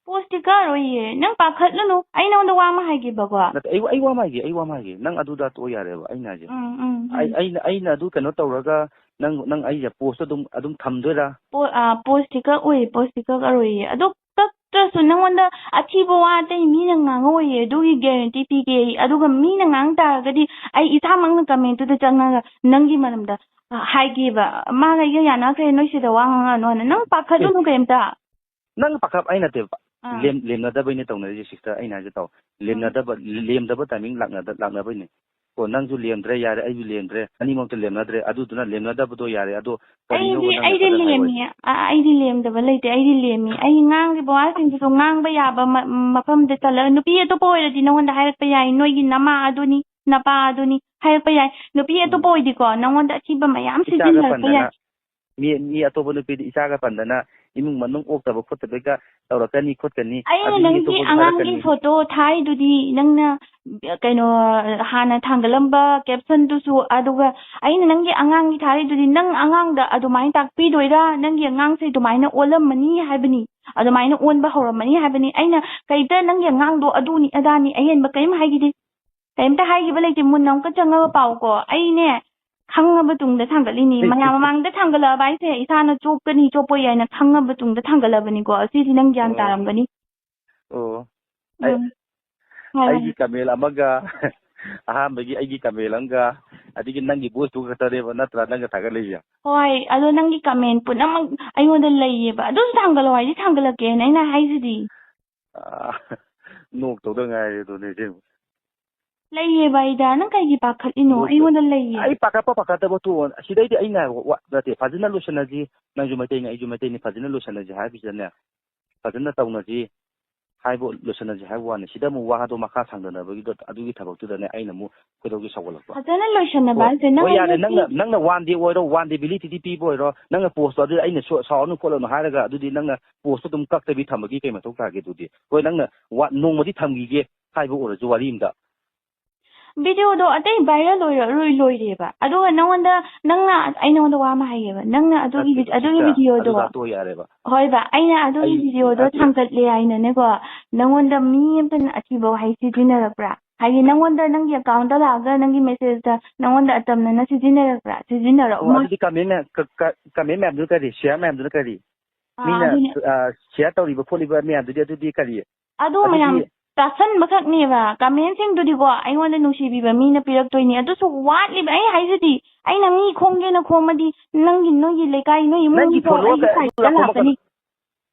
ꯄꯣꯁꯇꯤ ꯀꯛꯑꯔꯣꯏꯌꯦ, ꯅꯪ ꯄꯥꯈꯠꯂꯨꯅꯨ꯫ ꯑꯩ ꯅꯉꯣꯟꯗ ꯋꯥ ꯑꯃ ꯍꯥꯏꯒꯦꯕꯀꯣ꯫ ꯅꯠꯇꯦ, ꯑꯩ ꯑꯩ ꯋꯥ ꯑꯃ ꯍꯥꯏꯒꯦ, ꯑꯩ ꯋꯥ ꯑꯃ ꯍꯥꯏꯒꯦ꯫ ꯅꯪ ꯑꯗꯨꯗ ꯇꯣꯛꯑꯣ ꯌꯥꯔꯦꯕ ꯑꯩꯅ ꯍꯥꯏꯁꯦ꯫ ꯎꯝ ꯎꯝ ꯑꯩ ꯎꯝ꯫ ꯑꯩꯅ ꯑꯩꯅ ꯑꯗꯨ ꯀꯩꯅꯣ ꯇꯧꯔꯒ ꯅꯪ ꯅꯪ ꯑꯩꯁꯦ ꯄꯣꯁꯇ ꯑꯗꯨꯝ ꯑꯗꯨꯝ ꯊꯝꯗꯣꯏꯔꯥ? ꯄꯣ- ꯑꯥ, ꯄꯣꯁꯇꯤ ꯀꯛꯑꯣꯏ, ꯄꯣꯁꯇꯤ ꯀꯛꯑꯔꯣꯏꯌꯦ꯫ ꯑꯗꯣ ꯀꯛꯇ꯭ꯔꯁꯨ ꯅꯪꯉꯣꯟꯗ ꯑꯊꯤꯕ ꯋꯥ ꯑꯇꯩ ꯃꯤꯅ ꯉꯥꯡꯉꯛꯑꯣꯏꯌꯦ, ꯑꯗꯨꯒꯤ ꯒꯦꯔꯦꯟꯇꯤ ꯄꯤꯒꯦ ꯑꯩ꯫ ꯑꯗꯨꯒ ꯃꯤꯅ ꯉꯥꯡ ꯇꯥꯔꯒꯗꯤ ꯑꯩ ꯏꯁꯥꯃꯛꯅ ꯀꯃꯦꯟꯇꯨꯗ ꯆꯪꯉꯒ ꯅꯪꯒꯤ ꯃꯔꯝꯗ, ꯑꯥ, ꯍꯥꯏꯒꯦꯕ꯫ "ꯃꯥꯒ ꯑꯩꯒ ꯌꯥꯅꯈ꯭ꯔꯦ, ꯅꯣꯏ ꯁꯤꯗ ꯋꯥ ꯉꯥꯡꯉꯛꯑꯅꯨ" ꯍꯥꯏꯅ꯫ ꯅꯪ ꯄꯥꯈꯠꯂꯨꯅꯨ ꯀꯩꯝꯇ꯫ ꯅꯪ ꯄꯥꯈꯠ ꯑꯩ ꯅꯠꯇꯦꯕ꯫ ꯑꯥ꯫ ꯂꯦꯝ- ꯂꯦꯝꯅꯗꯕꯩꯅꯦ ꯇꯧꯅꯔꯤꯁꯦ ꯁꯤꯁꯇꯔ, ꯑꯩꯅ ꯍꯥꯏꯁꯦ ꯇꯥꯎ꯫ ꯂꯦꯝꯅꯗꯕ ꯂꯦꯝꯗꯕ ꯇꯥꯏꯃꯤꯡ ꯂꯥꯛꯅꯗ ꯂꯥꯛꯅꯕꯩꯅꯦ꯫ ꯀꯣ ꯅꯪꯁꯨ ꯂꯦꯝꯗ꯭ꯔꯦ, ꯌꯥꯔꯦ, ꯑꯩꯁꯨ ꯂꯦꯝꯗ꯭ꯔꯦ, ꯑꯅꯤꯃꯛꯇ ꯂꯦꯝꯅꯗ꯭ꯔꯦ꯫ ꯑꯗꯨꯗꯨꯅ ꯂꯦꯝꯅꯗꯕꯗꯣ ꯌꯥꯔꯦ꯫ ꯑꯗꯣ ꯀꯔꯤꯅꯣꯕ ꯑꯩꯗꯤ ꯅꯪꯅ ꯑꯩꯗꯤ ꯈꯛꯇꯪ ꯍꯥꯏꯌꯣ ꯂꯦꯝꯃꯤ꯫ ꯑ- ꯑꯩꯗꯤ ꯂꯦꯝꯗꯕ ꯂꯩꯇꯦ꯫ ꯑꯩꯗꯤ ꯂꯦꯝꯃꯤ꯫ ꯑꯩ ꯉꯥꯡꯂꯤꯕ ꯋꯥꯁꯤꯡꯗꯨꯁꯨ ꯉꯥꯡꯕ ꯌꯥꯕ ꯃ- ꯃꯐꯝꯗ ꯆꯠꯂꯒ ꯅꯨꯄꯤ ꯑꯇꯣꯞꯄ ꯑꯣꯏꯔꯗꯤ ꯅꯉꯣꯟꯗ ꯍꯥꯏꯔꯛꯄ ꯌꯥꯏ, "ꯅꯣꯏꯒꯤ ꯅꯃꯥ ꯑꯗꯨꯅꯤ, ꯅꯄꯥ ꯑꯗꯨꯅꯤ" ꯍꯥꯏꯔꯛꯄ ꯌꯥꯏ꯫ ꯅꯨꯄꯤ ꯑꯇꯣꯞꯄ ꯑꯣꯏꯗꯤꯀꯣ ꯅꯉꯣꯟꯗ ꯑꯊꯤꯕ ꯃꯌꯥꯝ ꯏꯆꯥꯒ ꯁꯤꯖꯤꯟꯅꯔꯛꯄ ꯄꯟꯗꯅ ꯌꯥꯏ꯫ ꯃꯤ ꯃꯤ ꯑꯇꯣꯞꯄ ꯅꯨꯄꯤꯗꯤ ꯏꯆꯥꯒ ꯄꯟꯗꯅ ꯏꯃꯨꯡ ꯃꯅꯨꯡ ꯑꯣꯛꯇꯕ ꯈꯣꯠꯇꯕꯩꯒ ꯇꯧꯔꯛꯀꯅꯤ ꯈꯣꯠꯀꯅꯤ꯫ ꯑꯩꯅ ꯑꯗꯨ ꯃꯤ ꯅꯪꯒꯤ ꯑꯇꯣꯞꯄꯁꯨ ꯑꯉꯥꯡꯒꯤ ꯍꯥꯏꯔꯛꯀꯅꯤ꯫ ꯐꯣꯇꯣ ꯊꯥꯏꯗꯨꯗꯤ ꯅꯪꯅ ꯀꯩꯅꯣ ꯍꯥꯟꯅ ꯊꯥꯡꯒꯠꯂꯝꯕ ꯀꯦꯞꯁꯟꯗꯨꯁꯨ, ꯑꯗꯨꯒ ꯑꯩꯅ ꯅꯪꯒꯤ ꯑꯉꯥꯡꯒꯤ ꯊꯥꯔꯤꯗꯨꯗꯤ ꯅꯪ ꯑꯉꯥꯡꯗ ꯑꯗꯨꯃꯥꯏꯅ ꯇꯥꯛꯄꯤꯗꯣꯏꯔꯥ? ꯅꯪꯒꯤ ꯑꯉꯥꯡꯁꯦ ꯑꯗꯨꯃꯥꯏꯅ ꯑꯣꯜꯂꯝꯃꯅꯤ ꯍꯥꯏꯕꯅꯤ, ꯑꯗꯨꯃꯥꯏꯅ ꯑꯣꯟꯕ ꯍꯧꯔꯝꯃꯅꯤ ꯍꯥꯏꯕꯅꯤ꯫ ꯑꯩꯅ ꯀꯩꯗ ꯅꯪꯒꯤ ꯑꯉꯥꯡꯗꯣ ꯑꯗꯨꯅꯤ ꯑꯗꯥꯅꯤ ꯑꯍꯦꯟꯕ ꯀꯔꯤꯝ ꯍꯥꯏꯈꯤꯗꯦ, ꯀꯔꯤꯝꯇ ꯍꯥꯏꯈꯤꯕ ꯂꯩꯇꯦ꯫ ꯃꯨꯟꯅ ꯑꯃꯨꯛꯀ ꯆꯪꯉꯒ ꯄꯥꯎꯀꯣ꯫ ꯑꯩꯅꯦ ꯈꯪꯉꯕ ꯇꯨꯡꯗ ꯊꯥꯡꯒꯠꯂꯤꯅꯤ꯫ ꯃꯌꯥꯝ ꯃꯃꯥꯡꯗ ꯊꯥꯡꯒꯠꯂꯛꯑꯕ ꯍꯥꯏꯁꯦ ꯏꯁꯥꯅ ꯆꯣꯞꯀꯅꯤ ꯆꯣꯞꯄꯣꯏ ꯍꯥꯏꯅ ꯈꯪꯉꯕ ꯇꯨꯡꯗ ꯊꯥꯡꯒꯠꯂꯕꯅꯤꯀꯣ꯫ ꯑꯁꯤꯗꯤ ꯅꯪ ꯒ꯭ꯌꯥꯟ ꯑꯣ꯫ ꯇꯥꯔꯝꯒꯅꯤ꯫ ꯑꯣ꯫ ꯑꯩ- ꯎꯝ꯫ ꯍꯥꯏꯔꯣꯅꯦ꯫ ꯑꯩꯒꯤ ꯀꯃꯦꯟ ꯑꯃꯒ ꯑꯍꯥꯟꯕꯒꯤ ꯑꯩꯒꯤ ꯀꯃꯦꯟ ꯑꯃꯒ ꯑꯗꯒꯤ ꯅꯪꯒꯤ ꯚꯣꯏꯁꯇꯨ ꯈꯛꯇꯅꯦꯕ ꯅꯠꯇ꯭ꯔꯥ ꯅꯪꯅ ꯊꯥꯒꯠꯂꯛꯏꯁꯦ? ꯍꯣꯏ, ꯑꯗꯣ ꯅꯪꯒꯤ ꯀꯃꯦꯟ ꯄꯨꯝꯅꯃꯛ ꯑꯩꯉꯣꯟꯗ ꯂꯩꯌꯦꯕ꯫ ꯑꯗꯨꯁꯨ ꯊꯥꯡꯒꯠꯂꯣ ꯍꯥꯏꯗꯤ ꯊꯥꯡꯒꯠꯂꯛꯀꯦꯅ ꯑꯩꯅ ꯍꯥꯏꯁꯤꯗꯤ꯫ ꯑꯥ, ꯅꯣꯛꯇꯧꯗ ꯉꯥꯏꯔꯦ ꯑꯗꯨꯅꯦ ꯑꯁꯦꯡꯕ꯫ ꯂꯩꯌꯦꯕ ꯑꯩꯗ꯫ ꯅꯪ ꯀꯩꯒꯤ ꯄꯥꯈꯠꯂꯤꯅꯣ? ꯅꯣꯛꯄ-, ꯑꯩꯉꯣꯟꯗ ꯂꯩꯌꯦ꯫ ꯑꯩ ꯄꯥꯈꯠꯄ ꯄꯥꯈꯠꯇꯕ ꯇꯣꯛꯑꯣ꯫ ꯑꯁꯤꯗꯩꯗꯤ ꯑꯩꯅ ꯋꯥ-, ꯅꯠꯇꯦ, ꯐꯖꯅ ꯂꯣꯏꯁꯟꯅꯁꯤ꯫ ꯅꯪꯁꯨ ꯃꯩꯇꯩꯅꯤ, ꯑꯩꯁꯨ ꯃꯩꯇꯩꯅꯤ, ꯐꯖꯅ ꯂꯣꯏꯁꯟꯅꯁꯤ ꯍꯥꯏꯕꯁꯤꯗꯅꯦ, ꯐꯖꯅ ꯇꯧꯅꯁꯤ ꯍꯥꯏꯕ, ꯂꯣꯏꯁꯟꯅꯁꯤ ꯍꯥꯏꯕ ꯋꯥꯅꯤ꯫ ꯁꯤꯗ ꯑꯃꯨꯛ ꯋꯥꯗꯣ ꯃꯈꯥ ꯁꯥꯡꯗꯅꯕꯒꯤꯗꯣ, ꯑꯗꯨꯒꯤ ꯊꯕꯛꯇꯨꯗꯅꯦ ꯑꯩꯅ ꯑꯃꯨꯛ ꯈꯣꯏꯗꯧꯁꯦ ꯁꯥꯎꯒꯠꯂꯛꯄ꯫ ꯐꯖꯅ ꯂꯣꯏꯁꯟꯅꯕ ꯍꯣꯏ, ꯍꯥꯏꯁꯦ ꯍꯣꯏ, ꯌꯥꯔꯦ꯫ ꯅꯪꯉꯣꯟꯗ ꯅꯪꯅ, ꯁꯤ- ꯅꯪꯅ one day ꯑꯣꯏꯔꯣ, one day validity ꯄꯤꯕ ꯑꯣꯏꯔꯣ, ꯅꯪꯅ post ꯇꯣ ꯑꯗꯨꯗꯤ ꯑꯩꯅ ꯁꯣ-, ꯁꯥꯎꯔꯅꯨ ꯈꯣꯠꯂꯅꯨ ꯍꯥꯏꯔꯒ ꯑꯗꯨꯗꯤ ꯅꯪꯅ post ꯇꯣ ꯑꯗꯨꯝ ꯀꯛꯇꯕꯤ ꯊꯝꯕꯒꯤ ꯀꯩ ꯃꯊꯧ ꯇꯥꯒꯦ ꯑꯗꯨꯗꯤ? ꯍꯣꯏ, ꯅꯪꯅ ꯋꯥ-, ꯅꯣꯡꯃꯗꯤ ꯊꯝꯈꯤꯒꯦ ꯍꯥꯏꯕ ꯑꯣꯏꯔꯁꯨ ꯋꯥꯔꯤ ꯑꯝꯗ꯫ Video ꯗꯣ ꯑꯇꯩ viral ꯑꯣꯏꯔꯔꯣꯏ, ꯂꯣꯏꯔꯦꯕ꯫ ꯑꯗꯨꯒ ꯅꯪꯉꯣꯟꯗ, ꯅꯪꯅ, ꯑꯩ ꯅꯪꯉꯣꯟꯗ ꯋꯥ ꯑꯃ ꯍꯥꯏꯒꯦꯕ꯫ ꯅꯪꯅ ꯑꯗꯨꯒꯤ ꯅꯠꯇꯦꯕ, ꯚꯤ-, ꯑꯗꯨꯒꯤ ꯁꯤꯁꯇꯔ, video ꯗꯣ, ꯑꯗꯨꯗ ꯇꯣꯛꯑꯣ ꯌꯥꯔꯦꯕ꯫ ꯍꯣꯏꯕ, ꯑꯩꯅ ꯑꯗꯨꯒꯤ ꯑꯩ, video ꯗꯣ ꯅꯠꯇꯦ꯫ ꯊꯥꯡꯒꯠꯂꯦ ꯍꯥꯏꯅꯅꯦꯀꯣ, ꯅꯪꯉꯣꯟꯗ ꯃꯤ ꯑꯝꯇꯅ ꯑꯊꯤꯕ ꯋꯥꯍꯩ ꯁꯤꯖꯤꯟꯅꯔꯛꯄ꯭ꯔꯥ? ꯍꯥꯏꯗꯤ ꯅꯪꯉꯣꯟꯗ ꯅꯪꯒꯤ account ꯇ ꯂꯥꯛꯑꯒ ꯅꯪꯒꯤ message ꯇ ꯅꯪꯉꯣꯟꯗ ꯑꯇꯝꯅꯅ ꯁꯤꯖꯤꯟꯅꯔꯛꯄ꯭ꯔꯥ? ꯑꯣ, ꯁꯤꯖꯤꯟꯅꯔꯛꯑꯝꯃꯣꯏ꯫ ꯑꯗꯨꯗꯤ comment ꯃꯌꯥꯝ, ꯀ-, ꯀ-, comment ꯃꯌꯥꯝꯗꯨꯅ ꯀꯔꯤ? Share ꯃꯌꯥꯝꯗꯨꯅ ꯀꯔꯤ? ꯑꯥ, ꯃꯤꯅ, ꯑꯗꯨꯅꯦ꯫ ꯑ, share ꯇꯧꯔꯤꯕ ꯈꯣꯠꯂꯤꯕ ꯃꯌꯥꯝꯗꯨꯗꯤ, ꯑꯗꯨꯗꯤ ꯀꯔꯤ? ꯑꯗꯨ ꯑꯗꯨꯗꯤ ꯃꯌꯥꯝ ꯇꯥꯁꯟꯕ ꯈꯛꯅꯦꯕ, comment ꯁꯤꯡꯗꯨꯗꯤꯀꯣ, ꯑꯩꯉꯣꯟꯗ ꯅꯨꯡꯁꯤꯕꯤꯕ ꯃꯤꯅ ꯄꯤꯔꯛꯇꯣꯏꯅꯦ꯫ ꯑꯗꯨꯁꯨ ꯋꯥꯠꯂꯤꯕ, ꯑꯩ ꯍꯥꯏꯁꯤꯗꯤ, ꯑꯩꯅ ꯃꯤ ꯈꯣꯝꯒꯦꯅ ꯈꯣꯝꯃꯗꯤ, ꯅꯪꯒꯤ, ꯅꯣꯏꯒꯤ ꯂꯩꯀꯥꯏ, ꯅꯣꯏ ꯅꯪꯒꯤ ꯏꯃꯨꯡꯗꯣ follower ꯑꯩꯒꯤ ꯀ-, ꯑꯗꯨ side ꯇ ꯂꯥꯛꯄ ꯂꯥꯛꯀꯅꯤ꯫ ꯃꯈꯩ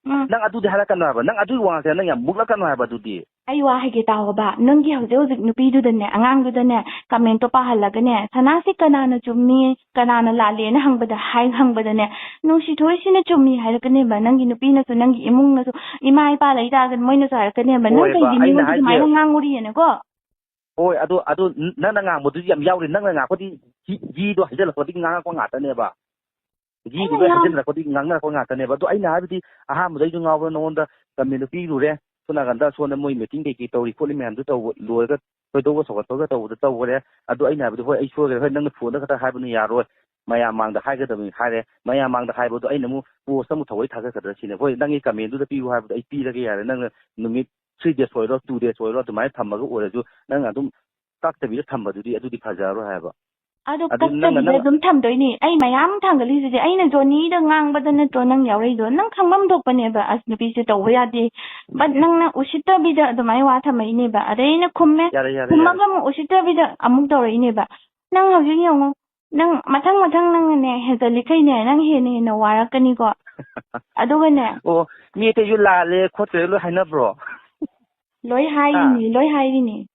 ꯎꯝ꯫ ꯅꯪ ꯑꯗꯨꯗꯤ ꯍꯥꯏꯔꯛꯀꯅꯨ ꯍꯥꯏꯕ, ꯅꯪ ꯑꯗꯨꯒꯤ ꯋꯥ ꯉꯥꯡꯁꯦ ꯅꯪ ꯌꯥꯝ ꯃꯨꯛꯂꯛꯀꯅꯨ ꯍꯥꯏꯕ ꯑꯗꯨꯗꯤ꯫ ꯑꯩ ꯋꯥ ꯍꯥꯏꯒꯦ ꯇꯥꯎꯑꯣꯕ, ꯅꯪꯒꯤ ꯍꯧꯖꯤꯛ ꯍꯧꯖꯤꯛ ꯅꯨꯄꯤꯗꯨꯗꯅꯦ, ꯑꯉꯥꯡꯗꯨꯗꯅꯦ, comment ꯇꯣ ꯄꯥꯍꯜꯂꯒꯅꯦ, "ꯁꯅꯥꯁꯤ ꯀꯅꯥꯅ ꯆꯨꯝꯃꯤ, ꯀꯅꯥꯅ ꯂꯥꯜꯂꯦꯅ" ꯍꯪꯕꯗ, ꯍꯥꯏ-, ꯍꯪꯕꯗꯅꯦ, "ꯅꯨꯡꯁꯤꯊꯣꯏꯁꯤꯅ ꯆꯨꯝꯃꯤ" ꯍꯥꯏꯔꯛꯀꯅꯦꯕ, ꯅꯪꯒꯤ ꯅꯨꯄꯤꯅꯁꯨ, ꯅꯪꯒꯤ ꯏꯃꯨꯡꯅꯁꯨ, ꯏꯃꯥ ꯏꯄꯥ ꯂꯩ ꯇꯥꯔꯒꯗꯤ ꯃꯣꯏꯅꯁꯨ ꯍꯥꯏꯔꯛꯀꯅꯦꯕ, "ꯅꯪ ꯍꯣꯏꯕ, ꯀꯩꯒꯤ ꯑꯩꯅ ꯃꯤꯉꯣꯟꯗ ꯍꯥꯏꯁꯦ꯫ ꯑꯗꯨꯃꯥꯏꯅ ꯉꯥꯡꯉꯨꯔꯤꯑꯅꯀꯣ?" ꯍꯣꯏ, ꯑꯗꯨ, ꯑꯗꯨ ꯅꯪꯅ ꯉꯥꯡꯕꯗꯨꯗꯤ ꯌꯥꯝ ꯌꯥꯎꯔꯤ, ꯅꯪꯅ ꯉꯥꯡꯕꯗꯤ ꯖꯤ-, ꯖꯤꯗꯣ ꯍꯩꯖꯤꯜꯂꯛꯄꯗꯤ ꯉꯥꯡꯉꯛꯄ ꯉꯥꯛꯇꯅꯦꯕ꯫ ꯖꯤꯗꯨꯗ ꯑꯩꯅ ꯌꯥꯝ ꯍꯩꯖꯤꯟꯅꯔꯛꯄꯗꯤ ꯉꯥꯡꯅꯔꯛꯄ ꯉꯥꯛꯇꯅꯦꯕ꯫ ꯑꯗꯣ ꯑꯩꯅ ꯍꯥꯏꯕꯗꯤ ꯑꯍꯥꯟꯕꯗꯩꯁꯨ ꯉꯥꯎꯕ ꯅꯉꯣꯟꯗ comment ꯗꯨ ꯄꯤꯔꯨꯔꯦ꯫ ꯁꯣꯝ ꯅꯥꯀꯟꯗ ꯁꯣꯝꯗ ꯃꯣꯏ meeting ꯀꯩꯀꯩ ꯇꯧꯔꯤ ꯈꯣꯠꯂꯤ ꯃꯌꯥꯝꯗꯨ ꯇꯧꯕ ꯂꯣꯏꯔꯒ ꯈꯣꯏꯗꯧꯒ ꯁꯧꯒꯠꯄꯒ ꯇꯧꯕꯗ ꯇꯧꯈ꯭ꯔꯦ꯫ ꯑꯗꯣ ꯑꯩꯅ ꯍꯥꯏꯕꯗꯤ ꯍꯣꯏ ꯑꯩ ꯁꯣꯏꯈ꯭ꯔꯦ꯫ ꯍꯣꯏ ꯅꯪꯅ phone ꯗ ꯈꯛꯇ ꯍꯥꯏꯕꯅ ꯌꯥꯔꯣꯏ꯫ ꯃꯌꯥꯝ ꯃꯥꯡꯗ ꯍꯥꯏꯒꯗꯕꯅꯤ ꯍꯥꯏꯔꯦ꯫ ꯃꯌꯥꯝ ꯃꯥꯡꯗ ꯍꯥꯏꯕꯗꯣ ꯑꯩꯅ ꯑꯃꯨꯛ post ꯑꯃꯨꯛ ꯊꯑꯣꯏ ꯊꯥꯒꯠꯀꯗ꯭ꯔꯥ ꯁꯤꯅꯦ꯫ ꯍꯣꯏ ꯅꯪꯒꯤ comment ꯗꯨꯗ ꯄꯤꯌꯨ ꯍꯥꯏꯕꯗꯣ ꯑꯩ ꯄꯤꯔꯒꯦ ꯌꯥꯔꯦ꯫ ꯅꯪꯅ ꯅꯨꯃꯤꯠ three days ꯑꯣꯏꯔꯣ, two days ꯑꯣꯏꯔꯣ ꯑꯗꯨꯃꯥꯏꯅ ꯊꯝꯃꯒ ꯑꯣꯏꯔꯁꯨ ꯅꯪ ꯑꯗꯨꯝ ꯀꯛꯇꯕꯤꯗ ꯊꯝꯕꯗꯨꯗꯤ ꯑꯗꯨꯗꯤ ꯐꯖꯔꯣꯏ ꯍꯥꯏꯕ꯫ ꯑꯗꯨ ꯑꯗꯨ ꯅꯪꯅ, ꯀꯛꯇꯕꯤꯗ ꯅꯪ ꯑꯗꯨꯝ ꯊꯝꯗꯣꯏꯅꯤ꯫ ꯑꯩ ꯃꯌꯥꯝ ꯊꯥꯡꯒꯠꯂꯤꯁꯤꯗꯤ ꯑꯩꯅ ꯖꯣꯅꯤꯗ ꯉꯥꯡꯕꯗ ꯅꯠꯇ꯭ꯔꯣ ꯅꯪ ꯌꯥꯎꯔꯛꯏꯗꯣ? ꯅꯪ ꯈꯪꯐꯝ ꯊꯣꯛꯄꯅꯦꯕ, ꯑꯁ ꯅꯨꯄꯤꯁꯦ ꯇꯧꯕ ꯌꯥꯗꯦ, but ꯅꯪꯅ ꯎꯁꯤꯠꯇꯕꯤꯗ ꯑꯗꯨꯃꯥꯏꯅ ꯋꯥ ꯊꯝꯃꯛꯏꯅꯦꯕ꯫ ꯑꯗꯩ ꯑꯩꯅ ꯈꯨꯝꯃꯦ, ꯌꯥꯔꯦ, ꯌꯥꯔꯦ, ꯌꯥꯔꯦ꯫ ꯈꯨꯝꯃꯒ ꯑꯃꯨꯛ ꯎꯁꯤꯠꯇꯕꯤꯗ ꯑꯃꯨꯛ ꯇꯧꯔꯛꯏꯅꯦꯕ꯫ ꯅꯪ ꯍꯧꯖꯤꯛ ꯌꯦꯡꯉꯣ, ꯅꯪ ꯃꯊꯪ ꯃꯊꯪ ꯅꯪꯅꯅꯦ ꯍꯦꯟꯖꯜꯂꯤꯈꯩꯅꯦ ꯅꯪ ꯍꯦꯟꯅ ꯍꯦꯟꯅ ꯋꯥꯔꯛꯀꯅꯤꯀꯣ꯫ ꯑꯗꯨꯒꯅꯦ, ꯑꯣ, ꯃꯤ ꯑꯇꯩꯁꯨ ꯂꯥꯜꯂꯦ ꯈꯣꯠꯇ꯭ꯔꯦ ꯂꯣꯏ ꯍꯥꯏꯅꯕ꯭ꯔꯣ? ꯂꯣꯏ ꯍꯥ? ꯍꯥꯏꯔꯤꯅꯤ, ꯂꯣꯏ ꯍꯥꯏꯔꯤꯅꯤ꯫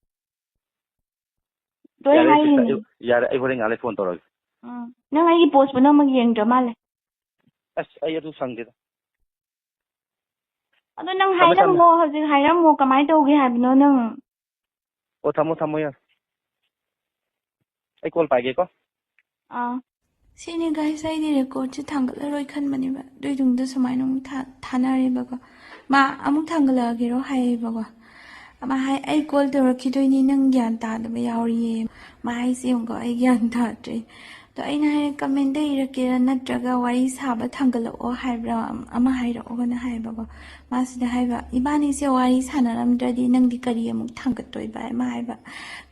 ꯂꯣꯏ ꯌꯥꯔꯦ, sister, ꯍꯥꯏꯔꯤꯅꯦ꯫ ꯑꯩ, ꯌꯥꯔꯦ, ꯑꯩ ꯍꯣꯔꯦꯟ ꯉꯥꯏꯍꯥꯛ ꯂꯩ phone ꯇꯧꯔꯒꯦ꯫ ꯎꯝ, ꯅꯪ ꯑꯩꯒꯤ postꯄꯨ ꯅꯝꯃꯒ ꯌꯦꯡꯗ꯭ꯔ ꯃꯥꯜꯂꯦ꯫ ꯑꯁ, ꯑꯩ ꯑꯗꯨ ꯁꯪꯗꯦꯗ꯫ ꯑꯗꯣ ꯅꯪ ꯊꯝꯃꯦ, ꯊꯝꯃꯦ꯫ ꯍꯥꯏꯔꯝꯃꯣ, ꯍꯧꯖꯤꯛ ꯍꯥꯏꯔꯝꯃꯣ, ꯀꯃꯥꯏꯅ ꯇꯧꯒꯦ ꯍꯥꯏꯕꯅꯣ ꯅꯪ? ꯑꯣ, ꯊꯝꯃꯣ, ꯊꯝꯃꯣ, ꯌꯥꯔꯦ꯫ ꯑꯩ call ꯄꯥꯏꯒꯦꯀꯣ꯫ ꯑꯥ꯫ ꯁꯤꯅꯤ guys, ꯑꯩꯗꯤ recordꯁꯦ ꯊꯥꯡꯒꯠꯂꯔꯣꯏ ꯈꯟꯕꯅꯦꯕ, ꯑꯗꯨꯏꯗꯨꯡꯗ ꯁꯨꯃꯥꯏꯅ ꯑꯃꯨꯛ ꯊꯥ-, ꯊꯥꯅꯔꯦꯕꯀꯣ꯫ ꯃꯥ ꯑꯃꯨꯛ ꯊꯥꯡꯒꯠꯂꯛꯑꯒꯦꯔꯣ ꯍꯥꯏꯌꯦꯕꯀꯣ꯫ ꯃꯥ ꯍꯥꯏ, "ꯑꯩ call ꯇꯧꯔꯛꯈꯤꯗꯣꯏꯅꯤ, ꯅꯪ ꯒ꯭ꯌꯥꯟ ꯇꯥꯗꯕ ꯌꯥꯎꯔꯤꯌꯦ"꯫ ꯃꯥ ꯍꯥꯏꯁꯦ ꯌꯦꯡꯉꯨꯀꯣ, ꯑꯩ ꯒ꯭ꯌꯥꯟ ꯇꯥꯗ꯭ꯔꯦ꯫ ꯑꯗꯣ ꯑꯩꯅ ꯍꯥꯏ, "Commentꯗ ꯏꯔꯛꯀꯦꯔꯥ ꯅꯠꯇ꯭ꯔꯒ ꯋꯥꯔꯤ ꯁꯥꯕ ꯊꯥꯡꯒꯠꯂꯛꯑꯣ ꯍꯥꯏꯕ꯭ꯔꯥ, ꯑꯃ ꯍꯥꯏꯔꯛꯑꯣꯅ" ꯍꯥꯏꯕꯀꯣ꯫ ꯃꯥꯁꯤꯗ ꯍꯥꯏꯕ, "ꯏꯕꯥꯅꯤꯁꯦ ꯋꯥꯔꯤ ꯁꯥꯟꯅꯔꯝꯗ꯭ꯔꯗꯤ ꯅꯪꯗꯤ ꯀꯔꯤ ꯑꯃꯨꯛ ꯊꯥꯡꯒꯠꯇꯣꯏꯕ?" ꯍꯥꯏ, ꯃꯥ ꯍꯥꯏꯕ,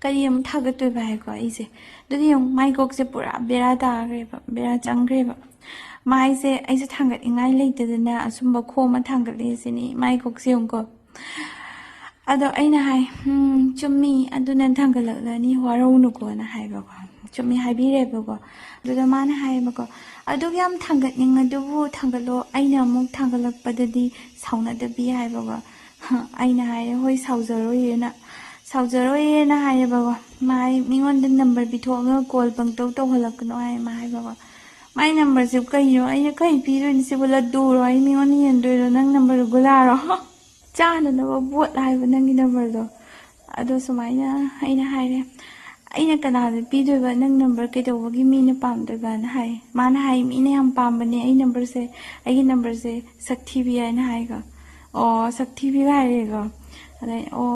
"ꯀꯔꯤ ꯑꯃꯨꯛ ꯊꯥꯡꯒꯠꯇꯣꯏꯕ?" ꯍꯥꯏꯀꯣ ꯑꯩꯁꯦ꯫ ꯑꯗꯨꯗꯤ ꯌꯦꯡꯉꯨ, ꯃꯥꯏ ꯀꯣꯛꯁꯦ ꯄꯨꯔꯥ ꯕꯦꯔꯥ ꯇꯥꯈ꯭ꯔꯦꯕ, ꯕꯦꯔꯥ ꯆꯪꯈ꯭ꯔꯦꯕ꯫ ꯃꯥ ꯍꯥꯏꯁꯦ ꯑꯩꯁꯦ ꯊꯥꯡꯒꯠꯅꯤꯡꯉꯥꯏ ꯂꯩꯇꯗꯅ ꯑꯁꯨꯝꯕ ꯈꯣꯝꯃ ꯊꯥꯡꯒꯠꯂꯦ ꯁꯤꯅꯤ ꯃꯥꯏ ꯀꯣꯛꯁꯦ ꯌꯦꯡꯉꯨꯀꯣ꯫ ꯑꯗꯣ ꯑꯩꯅ ꯍꯥꯏ, "ꯎꯝ, ꯆꯨꯝꯃꯤ, ꯑꯗꯨꯅ ꯊꯥꯡꯒꯠꯂꯛꯂꯅꯤ, ꯋꯥꯔꯧꯅꯨꯀꯣꯅ" ꯍꯥꯏꯕꯀꯣ꯫ ꯆꯨꯝꯃꯤ ꯍꯥꯏꯕꯤꯔꯦꯕꯀꯣ꯫ ꯑꯗꯨꯗ ꯃꯥꯅ ꯍꯥꯏꯌꯦꯕꯀꯣ, "ꯑꯗꯨꯛ ꯌꯥꯝ ꯊꯥꯡꯒꯠꯅꯤꯡꯉꯗꯨꯕꯨ ꯊꯥꯡꯒꯠꯂꯣ, ꯑꯩꯅ ꯑꯃꯨꯛ ꯊꯥꯡꯒꯠꯂꯛꯄꯗꯗꯤ ꯁꯥꯎꯅꯗꯕꯤ" ꯍꯥꯏꯕꯀꯣ꯫ ꯑꯩꯅ ꯍꯥꯏꯔꯦ, "ꯍꯣꯏ, ꯁꯥꯎꯖꯔꯣꯏꯌꯦꯅ, ꯁꯥꯎꯖꯔꯣꯏꯌꯦꯅ" ꯍꯥꯏꯌꯦꯕꯀꯣ꯫ ꯃꯥ ꯍꯥꯏ, "ꯃꯤꯉꯣꯟꯗ number ꯄꯤꯊꯣꯛꯑꯒ call ꯄꯪꯇꯧ ꯇꯧꯍꯜꯂꯛꯀꯅꯣ" ꯍꯥꯏ, ꯃꯥ ꯍꯥꯏꯕꯀꯣ꯫ "ꯃꯥꯏ numberꯁꯦ ꯀꯩꯅꯣ? ꯑꯩꯅ ꯀꯩ ꯄꯤꯗꯣꯏꯅꯣ ꯁꯤꯕꯨ? ꯂꯗꯨꯔꯣ? ꯑꯩ ꯃꯤꯉꯣꯟꯗ ꯌꯦꯟꯗꯣꯏꯔꯣ? ꯅꯪ numberꯗꯣ ꯒꯨꯂꯥꯔꯣ?" "ꯆꯥꯅꯅꯕ ꯕꯣꯠ ꯍꯥꯏꯕ ꯅꯪꯒꯤ numberꯗꯣ?" ꯑꯗꯣ ꯁꯨꯃꯥꯏꯅ ꯑꯩꯅ ꯍꯥꯏꯔꯦ, "ꯑꯩꯅ ꯀꯅꯥꯗ ꯄꯤꯗꯣꯏꯕ? ꯅꯪ number ꯀꯩꯗꯧꯕꯒꯤ ꯃꯤꯅ ꯄꯥꯝꯗꯣꯏꯕꯅ" ꯍꯥꯏ꯫ ꯃꯥꯅ ꯍꯥꯏ, "ꯃꯤꯅ ꯌꯥꯝ ꯄꯥꯝꯕꯅꯦ ꯑꯩ numberꯁꯦ, ꯑꯩꯒꯤ numberꯁꯦ ꯁꯛꯊꯤꯕꯤ" ꯍꯥꯏꯅ ꯍꯥꯏꯀꯣ꯫ "ꯑꯣ, ꯁꯛꯊꯤꯕꯤꯒ" ꯍꯥꯏꯔꯦꯀꯣ꯫ ꯑꯗꯩ, "ꯑꯣ"꯫